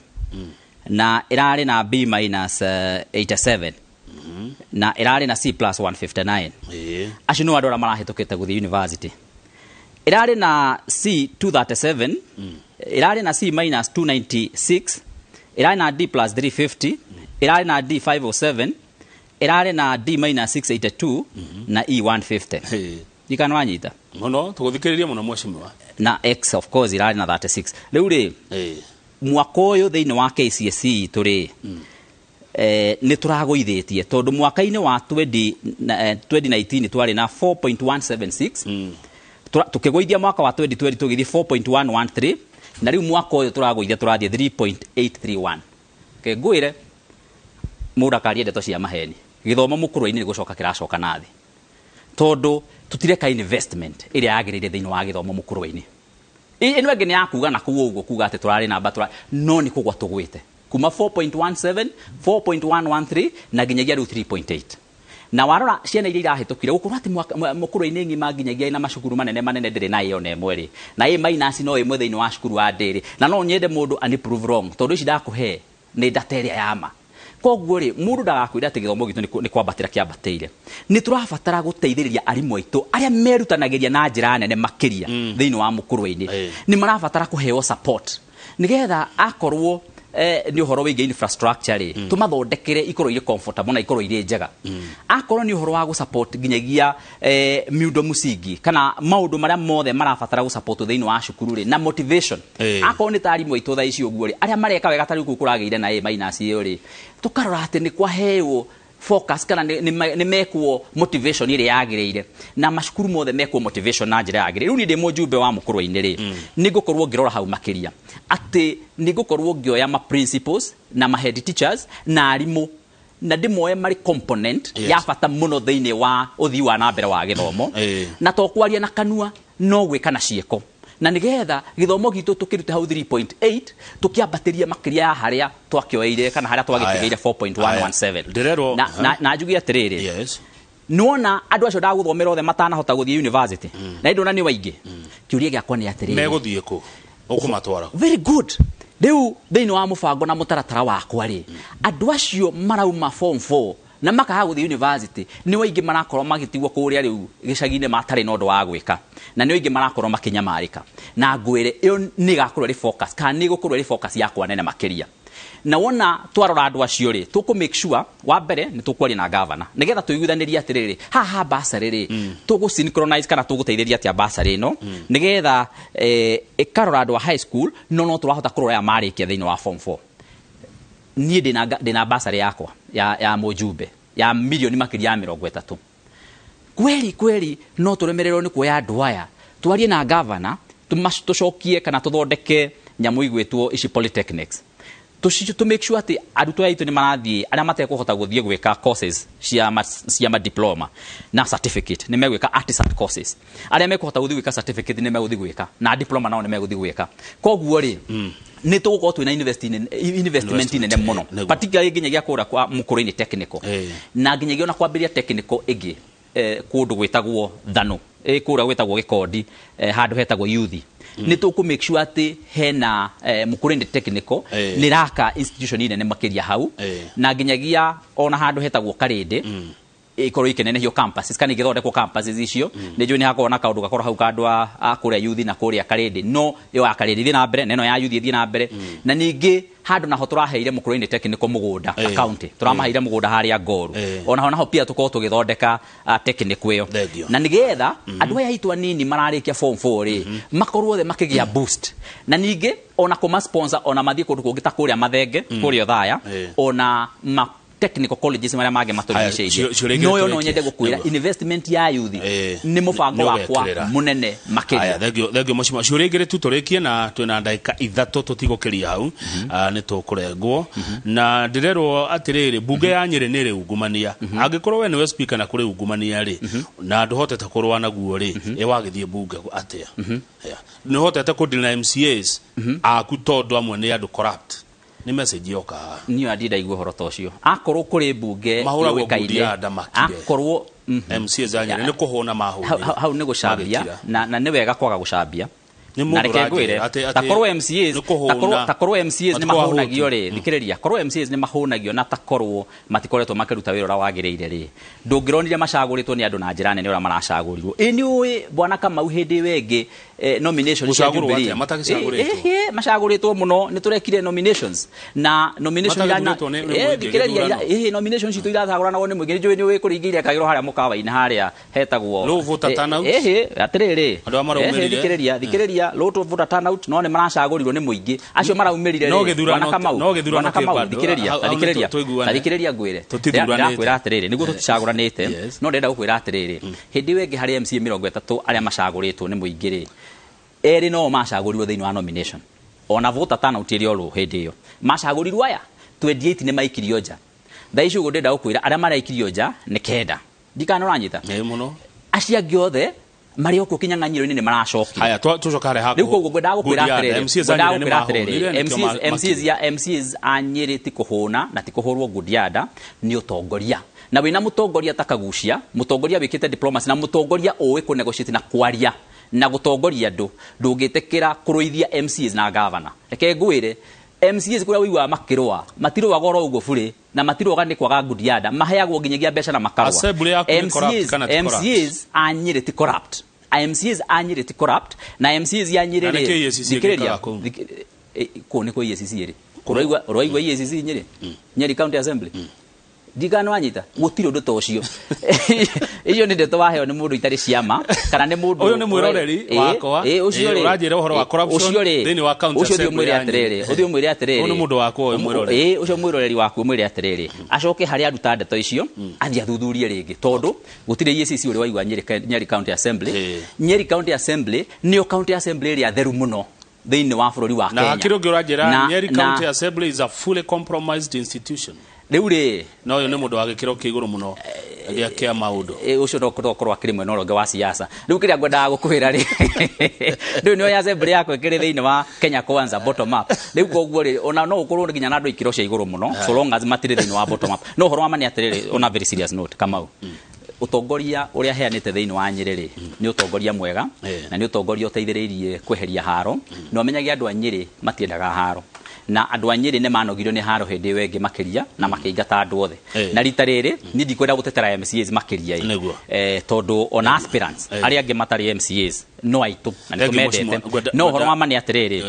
na ĩrarĩ na B minus 87, na ĩrarĩ na C plus 159. Acio nĩ andũ arĩa marahĩtũkĩte gũthiĩ university. Ĩrarĩ na C 237, ĩrarĩ na C minus 296, ĩrarĩ na D plus 350, ĩrarĩ na D 507, ĩrarĩ na D minus 682 na E 150. Ndikana wanyita mũno, tũgũthikĩrĩria mũno mheshimiwa. Na X of course ĩrarĩ na 36. Rĩu rĩ, mwaka ũyũ thĩinĩ wa KCSE tũrĩ nĩ tũragũithĩtie tondũ mwaka-inĩ wa 2019 twarĩ na 4.176, tũkĩgũithia mwaka wa 2020 tũgĩthiĩ 4.113, na rĩu mwaka ũyũ tũragũithia tũrathiĩ 3.831. Ke ngwĩre mũndũ akaria ndeto cia maheni, gĩthomo Mũkũrwe-inĩ nĩ gũcoka kĩracoka na thĩ, tondũ tũtireka investment ĩrĩa yagĩrĩire thĩinĩ wa gĩthomo Mũkũrwe-inĩ. Ĩno ĩngĩ nĩ ya kuga na kũu ũguo kuga atĩ tũrarĩ namba tũra, no nĩ kũgwa tũgwĩte kuma 4.17, 4.113 na nginyagia rĩu 3.8. Na warora ciana iria irahĩtũkire gũkorwo atĩ Mũkũrwe-inĩ ng'ima nginyagia ina macukuru manene manene ndĩrĩ na ĩyo na ĩmwe rĩ, na A minus no ĩmwe thĩinĩ wa cukuru wa ndĩrĩ, na no nyende mũndũ ani prove wrong tondũ ici ndakũhe nĩ data ĩrĩa ya ma. Koguo rĩ, mũndũ ndagakwĩra atĩ gĩthomo gitũ nĩ kwambatĩra kĩambatĩire. Nĩ tũrabatara gũteithĩrĩria arimũ aitũ arĩa merutanagĩria na njĩra nene makĩria thĩinĩ wa Mũkũrwe-inĩ. Nĩ marabatara kũheo support nĩgetha akorwo nĩ ũhoro wĩgiĩ infrastructure rĩ, tũmathondekere ikorwo irĩ comfortable na ikorwo irĩ njega. Akorwo nĩ ũhoro wa gũ-support nginyagia miundo mũcingi kana maũndũ marĩa mothe marabatara gũ-support thĩinĩ wa cukuru rĩ, na motivation. Akorwo nĩ ta arimũ aitũ thaa ici ũguo rĩ, arĩa mareka wega ta rĩu kũu kũragĩire na A minus ĩyo rĩ, tũkarora atĩ nĩ kwaheyo focus kana nĩ mekwo motivation ĩrĩa yagĩrĩire na macukuru mothe mekwo motivation na njĩra yagĩrĩire. Rĩu niĩ ndĩ mũjumbe wa Mũkũrwe-inĩ rĩ, nĩ ngũkorwo ngĩrora hau makĩria atĩ nĩ ngũkorwo ngĩoya ma principals na ma head teachers na arimũ na ndĩmoe marĩ component ya bata mũno thĩinĩ wa ũthii wa na mbere wa gĩthomo, na to kwaria na kanua no gwĩka na ciĩko, na nigetha gĩthomo gitũ tũkĩrute hau 3.8 tũkĩambatĩria makĩria ya harĩa twakĩoeire kana harĩa twagĩtigĩire 4.117. Na njuge atĩrĩrĩ, nĩwona andũ acio ndagũthomera othe matanahota gũthiĩ university na ndona nĩ waingĩ, kĩũria gĩakwa nĩ atĩrĩrĩ, megũthiĩ kũ ũkũmatwara? Very good. Rĩu thĩinĩ wa mũbango na mũtaratara wakwa rĩ, andũ acio marauma form 4 na makaga gũthiĩ university nĩ waingĩ marakorwo magĩtigwo kũrĩa rĩu gĩcagi-inĩ matarĩ na ũndũ wa gwĩka, na nĩ waingĩ marakorwo makĩnyamarĩka, na ngwĩre ĩyo nĩ ĩgakorwo ĩrĩ focus kana nĩ ĩgũkorwo ĩrĩ focus yakwa nene makĩria. Na wona twarora andũ acio rĩ, tũkũ make sure wa mbere nĩ tũkwaria na governor nĩgetha tũiguithanĩrie atĩrĩrĩ, haha bursary rĩ, tũgũ synchronize kana tũgũteithĩrĩria atĩa bursary ĩno nĩgetha ĩkarora andũ a high school, no tũrahota kũrora aya marĩkia thĩinĩ wa form 4. Niĩ ndĩna bursary yakwa ya mũjumbe ya milioni makĩria ya 30. Kweli kweli no tũremererwo nĩ kuoya andũ aya twarie na governor tũcokie kana tũthondeke nyamũ igwĩtwo ici polytechnics, to make sure atĩ arutwo aitũ nĩ marathiĩ arĩa matekũhota gũthiĩ gwĩka courses cia ma diploma na certificate nĩ megwĩka artisan courses, arĩa mekũhota gũthiĩ gwĩka certificate nĩ megũthiĩ gwĩka na diploma nao nĩ megũthiĩ gwĩka. Koguo rĩ, nĩ tũgũkorwo twĩna investment nene mũno, particularly nginyagia kũrĩa kwa Mũkũrwe-inĩ technical, na nginyagia ona kwambĩrĩria technical ĩngĩ kũndũ gwĩtagwo Thano, kũrĩa gwĩtagwo Gĩkondi, handũ hetagwo Youth. Nĩ tũkũ make sure atĩ hena Mũkũrwe-inĩ technical nĩ raka institution nene makĩria hau, na nginyagia ona handũ hetagwo Karĩndĩ ikorwo ikinenehio campuses kana igithondekwo campuses icio. Nĩ njũĩ nĩ hakorwo na kaũndũ gakorwo hau kandũ a kũrĩa Youth na kũrĩa Karĩndĩ, no ĩyo ya Karĩndĩ ĩthiĩ na mbere na ĩno ya Youth ĩthiĩ na mbere. Na ningĩ handũ naho tũraheire Mũkũrwe-inĩ technical mũgũnda ta county, tũramaheire mũgũnda harĩa Ngoru, onaho naho pia tũkorwo tũgĩthondeka technical ĩyo, na nĩgetha andũ aya aitũ anini mararĩkia form 4 rĩ, makorwo othe makĩgĩa boost, na ningĩ ona kũma sponsor ona mathiĩ kũndũ kũngĩ ta kũrĩa Mathenge, kũrĩa Othaya, ona technical colleges marĩa mangĩ matũrigicĩirie. No yo no nyende gũkwĩra investment ya youth nĩ mũbango wakwa mũnene makĩria. Thengio mũcima. Ciũria igĩrĩ tu tũrĩkie na twĩna ndagĩka 3 tũtigũkĩria hau, nĩ tũkũrengwo. Na ndĩrerwo atĩrĩrĩ, bunge ya Nyĩrĩ nĩ ĩrĩ ungumania. Angĩkorwo we nĩwe speaker na kũrĩ ungumania rĩ, na ndũhotete kũrũa naguo rĩ, ĩ wagĩthiĩ bunge atĩa? Nĩ ũhotete kũdeal na MCAs aku tondũ amwe nĩ andũ corrupt? Nĩ message yoka haha. Niĩ ona ndaigua ũhoro ta ũcio. Akorwo kũrĩ mbunge mahũragwo ngundi ya ndamakire, akorwo MCAs a Nyĩrĩ nĩ kũhũna mahũnire, hau nĩ gũcambia, na nĩ wega kwaga gũcambia. Nĩ Na mũndũ reke ngwĩre, ũranjĩra atĩ takorwo MCAs, nĩ kũhũna, takorwo MCAs nĩ matikũhũtio. mahũnagio rĩ, thikĩrĩria, korwo MCAs nĩ mahũnagio na takorwo matikoretwo makĩruta wĩra ũrĩa wagĩrĩire rĩ, ndũngĩronire macagũrĩtwo nĩ andũ na njĩra nene ũrĩa maracagũrirwo. Ĩ nĩ ũĩ bwana Kamau hĩndĩ ĩyo ĩngĩ, nomination cia Gũcagũrwo Jubilee. atĩa? Matagĩcagũrĩtwo? Macagũrĩtwo mũno, nĩ tũrekire nominations na nomination ira- Matagĩthurĩtwo nĩ mũingĩ thikĩrĩria, gĩthurano. Nomination citũ iracagũranagwo nĩ mũingĩ. Nĩ njũĩ nĩ ũĩ kũrĩa ingĩ irekagĩrwo harĩa mũkawa-inĩ harĩa hetagwo Low voter turnout? Atĩrĩrĩ. Andũ arĩa maraumĩrire. Thikĩrĩria, thikĩrĩria, low voter turnout, no nĩ maracagũrirwo nĩ mũingĩ. Acio maraumĩrire No rĩ, gĩthurano Bwana Kamau, no gĩthurano Bwana Kamau, kĩ bado. thikĩrĩria, Hau nĩ thikĩrĩria, tũiguane. thikĩrĩria ngwĩre. Tũtithuranĩte. Ndĩrakwĩra atĩrĩrĩ, nĩguo tũticagũranĩte, no ndĩrenda gũkwĩra atĩrĩrĩ, hĩndĩ ĩyo ĩngĩ harĩ MCA 30 arĩa macagũrĩtwo nĩ mũingĩ rĩ, erĩ no macagũrirwo thĩinĩ wa nomination. Ona voter turnout ĩrĩ oro hĩndĩ ĩyo. Macagũrirwo aya 28 nĩ maikirio nja. Thaa ici ũguo ndĩrenda gũkwĩra arĩa maraikirio nja nĩ 9. Ndikana ũranyita? Ĩĩ mũno. Acio angĩ othe marĩ o kuo kĩnyang'anyĩro-inĩ nĩ maracokire. Haya, tũcoka harĩa Rĩu koguo ngwendaga gũkwĩra Good atĩrĩrĩ, MCAs a ngwendaga Nyĩrĩ nĩ gũkwĩra atĩrĩrĩ, mahũnire, nĩkĩo MCAs ya MCAs a Nyĩrĩ ti kũhũna na ti kũhũrwo ngudianda, nĩ ũtongoria. Na wĩna mũtongoria ta Kagucia, mũtongoria wĩkĩte diplomacy na mũtongoria ũĩ kũ negotiate na kwaria na gũtongoria andũ, ndũngĩtĩkĩra kũrũithia MCAs na governor. Reke ngwĩre, MCAs kũrĩa ũiguaga makĩrũa, matirũaga oro ũguo burĩ, na matirũaga nĩ kwaga ngudianda, maheagwo nginyagia mbeca na makarũa. Assembly yaku nĩ corrupt kana ti corrupt? MCAs a Nyĩrĩ ti corrupt. MCAs a Nyĩrĩ ti corrupt, na MCAs ya Nyĩrĩ Na rĩ, nĩkĩo EACC thikĩrĩria, ĩgĩkaga kũu? Kũu nĩkuo EACC ĩrĩ. Ũraigua EACC Nyĩrĩ? Nyeri County Assembly? Ndigana wanyita gutiri undu ta ucio. Icio ni ndeto waheo ni mundu itari ciama kana ni mundu uyu ni mwiroreri wakwa ucio ri uranjira uhoro wa corruption thiini wa county ucio ucio mwire atiriri ucio mwire atiriri uyu ni mundu wakwa uyu mwiroreri ucio mwiroreri waku mwire atiriri acoke haria aruta ndeto icio athie athuthurie ringi tondu gutiri EACC uri waigua Nyeri County Assembly. Nyeri County Assembly niyo county assembly ria theru muno thiini wa bururi wa Kenya. Na hakiri ungi uranjira Nyeri County Assembly is a fully compromised institution. Riu ri no uyu ni mundu wa gikiro kia iguru muno gia kia maundu ucio no korwo akiri mwena uronge wa siasa. Riu kiria ngwendaga gukwira ri riu ni oya assembly yakwa ikiri thiini wa Kenya Kwanza bottom up. Riu koguo ri ona no ukorwo nginya na andu ikiro cia iguru muno so long as matiri thiini wa bottom up. No uhoro wa ma ni atiriri on a very serious note Kamau, utongoria uria heanite thiini wa Nyeri ri ni utongoria mwega na ni utongoria uteithiriirie kweheria haro. No amenyagia andu a Nyeri matiendaga haro na andu a Nyeri ni manogirio ni haro hindi ĩyo ĩngĩ makiria na makiingata andu othe. Na rita riri ni ndikwenda gutetera MCAs makiria tondu ona aspirants aria angi matari MCAs no aitu na ni tumendete. No uhoro wa ma ni atiriri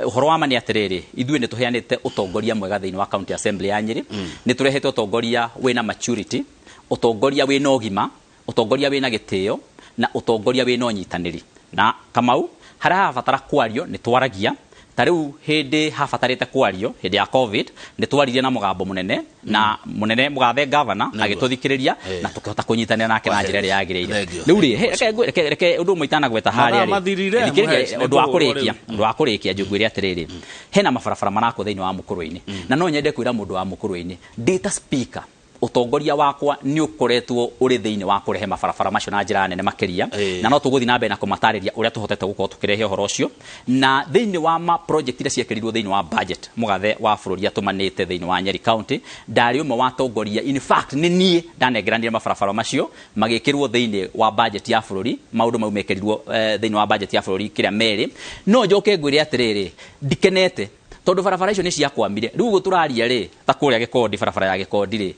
uhoro wa ma ni atiriri ithuĩ ni tuheanite utongoria mwega thiini wa county assembly ya Nyeri. Ni turehete utongoria wina maturity, utongoria wina ũgima, utongoria wina gĩtĩo na utongoria wina ũnyitanĩri. Na Kamau haria habatara kwario ni twaragia. Ta riu hindi habatarite kwario hindi ya COVID ni twaririe na mugambo munene na munene mugathe governor agituthikiriria na tukihota kunyitanira nake na njira ĩrĩa yagĩrĩire. Riu ri reke undu ũmwe itanagweta haria ri undu wa kurikia undu wa kurikia njugwire atiriri hena mabarabara marakwo thiini wa Mukurwe-ini na no nyende kwira mundu wa Mukurwe-ini ndita speaker utongoria wakwa ni ukoretwo uri thiini wa kurehe mabarabara macio na njira nene makiria na no tuguthi na mbere na kumatariria uria tuhotete gukorwo tukirehe uhoro ucio. Na thiini wa ma project iria ciekirirwo thiini wa budget mugathe wa bururi atumanite thiini wa Nyeri County ndari umwe wa tongoria, in fact ni nie ndanengeranire mabarabara macio magikirwo thiini wa budget ya bururi maundu mau mekirirwo thiini wa budget ya bururi kiria meri. No njoke ngwire atiriri ndikenete tondu barabara icio ni ciakwamire. Riu uguo turaria ri ta kuria Gikondi barabara ya Gikondi ri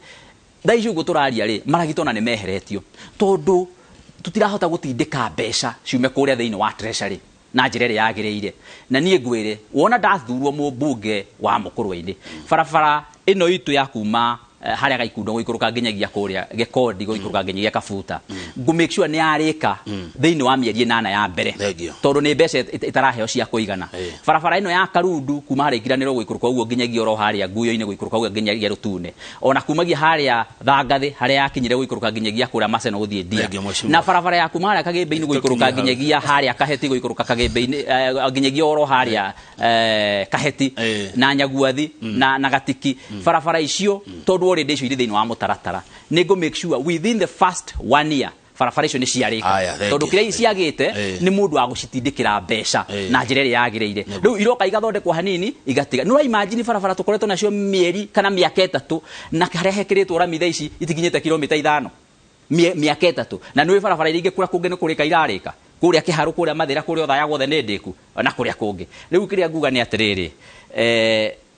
thaa icio uguo turaria ri maragito na ni meheretio tondu tutirahota gutindika mbeca ciume kuria thiini wa treasury na njira ĩrĩa yagĩrĩire. Na niĩ ngwĩre wona ndathurwo mũmbunge wa Mukurwe-ini barabara ĩno itũ ya kuma haria Gaikundo guikũrũka nginyagia kuria Gikondi guikũrũka nginyagia Kabuta ngu make sure ni yarĩka thiini wa mĩeri 8 ya mbere tondu ni mbeca itaraheo cia kũigana. Barabara ĩno ya Karundu kuma haria Ikiranĩro guikũrũka ũguo nginyagia oro haria Nguyo-inĩ guikũrũka ũguo nginyagia Rutune ona kumagia haria Thangathĩ haria yakinyire guikũrũka nginyagia kuria Maseno guthie Ndia na barabara ya kuma haria Kagĩmbĩ-inĩ guikũrũka nginyagia haria Kaheti guikũrũka Kagĩmbĩ-inĩ nginyagia oro haria Kaheti na Nyaguathi na Gatiki. Barabara icio tondu already icio irĩ thĩinĩ wa mũtaratara nĩ ngũ make sure within the first 1 year barabara icio nĩ ciarĩka tondu kĩrĩa ciagĩte nĩ mũndũ wa gũcitindĩkĩra mbeca na njĩra ĩrĩa yagĩrĩire. Rĩu iroka igathondekwo hanini igatiga. Nĩ ũraimagine barabara tũkoretwo nacio mĩeri kana mĩaka 3 na harĩa hekĩrĩtwo rami thaa ici itikinyĩte kilomita 5 mĩaka 3 na nĩ barabara iria ingĩ kũrĩa kũngĩ nĩ kũrĩka irarĩka kũrĩa Kĩharũ kũrĩa Mathĩra kũrĩa Othaya guothe nĩ ndĩku na kũrĩa kũngĩ. Rĩu kĩrĩa nguga nĩ atĩrĩrĩ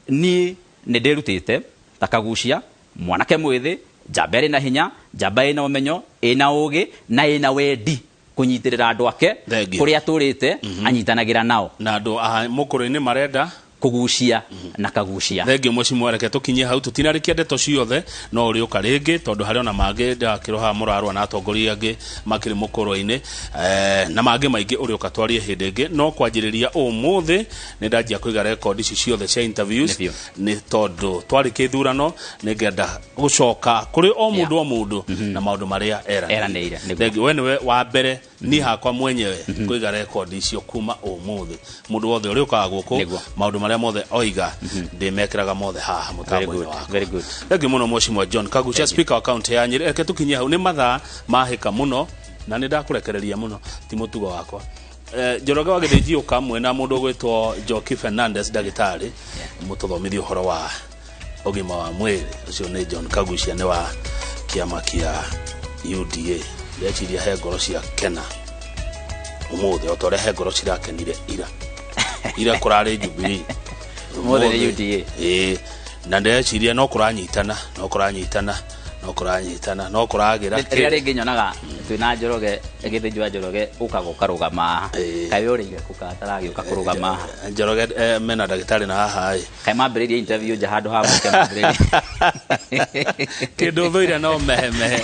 niĩ nĩ ndĩrutĩte ta Kagucia mwanake mwithi njamba ĩrĩ na hinya njamba ĩna ũmenyo ĩna ũgĩ na ĩna wendi kũnyitĩrĩra andũ ake kũrĩa atũrĩte anyitanagĩra nao na andũ a Mukurwe-inĩ marenda kugucia na Kagucia. Thengiũ mheshimiwa, reke tukinyie hau tutinarikia ndeto ciothe no uriuka ringi tondu hari ona mangi ndakĩroha mũrarwa na atongoria angĩ makĩrĩ Mukurwe-inĩ na mangĩ maingĩ uriuka twarie hĩndĩ ĩngĩ. No kwanjĩrĩria ũmũthĩ nĩ ndanjia kũiga record ici ciothe cia interviews nĩ tondũ twarĩ kĩthurano nĩ ngenda gũcoka kũrĩ o mũndũ o mũndũ na maũndũ marĩa eranĩire. Thengiũ, we nĩwe wa mbere ni hakwa mwenyewe kũiga record icio kuma ũmũthĩ. Mũndũ wothe ũrĩũkaga gũkũ maũndũ marĩa mothe oiga ndĩmekĩraga mothe haha mũtambo-inĩ wakwa. Very good. Thengiũ mũno mheshimiwa John Kagucia, speaker wa county ya Nyeri. Reke tũkinyie hau, nĩ mathaa mahĩka mũno na nĩ ndakũrekereria mũno, ti mũtugo wakwa. Njoroge wa Gĩthĩnji ũka mwena mũndũ ũgwĩtwo Njoki Fernandez ndagĩtarĩ mũtũthomithie ũhoro wa ũgima wa mwĩrĩ. Ũcio nĩ John Kagucia, nĩ wa kĩama kĩa UDA. Ndeciria he ngoro cia kena ũmũthĩ o ta ũrĩa he ngoro cirakenire ira. Ira kũrarĩ Jubilee, ũmũthĩ nĩ UDA. Na ndeciria no kũranyitana, no kũranyitana. No kũranyitana, no kũragĩra. Rĩrĩa rĩngĩ nyonaga twĩna Njoroge, Gĩthĩnji wa Njoroge ũkaga ũkarũgama. Kaĩ ũrĩire kũ kataragĩũka kũrũgama haha? Njoroge mena ndagĩtarĩ na haha ĩ. Kaĩ mambĩrĩirie interview nja handũ ha mũke mambĩrĩrie. Kĩndũ thũire no mehemehe.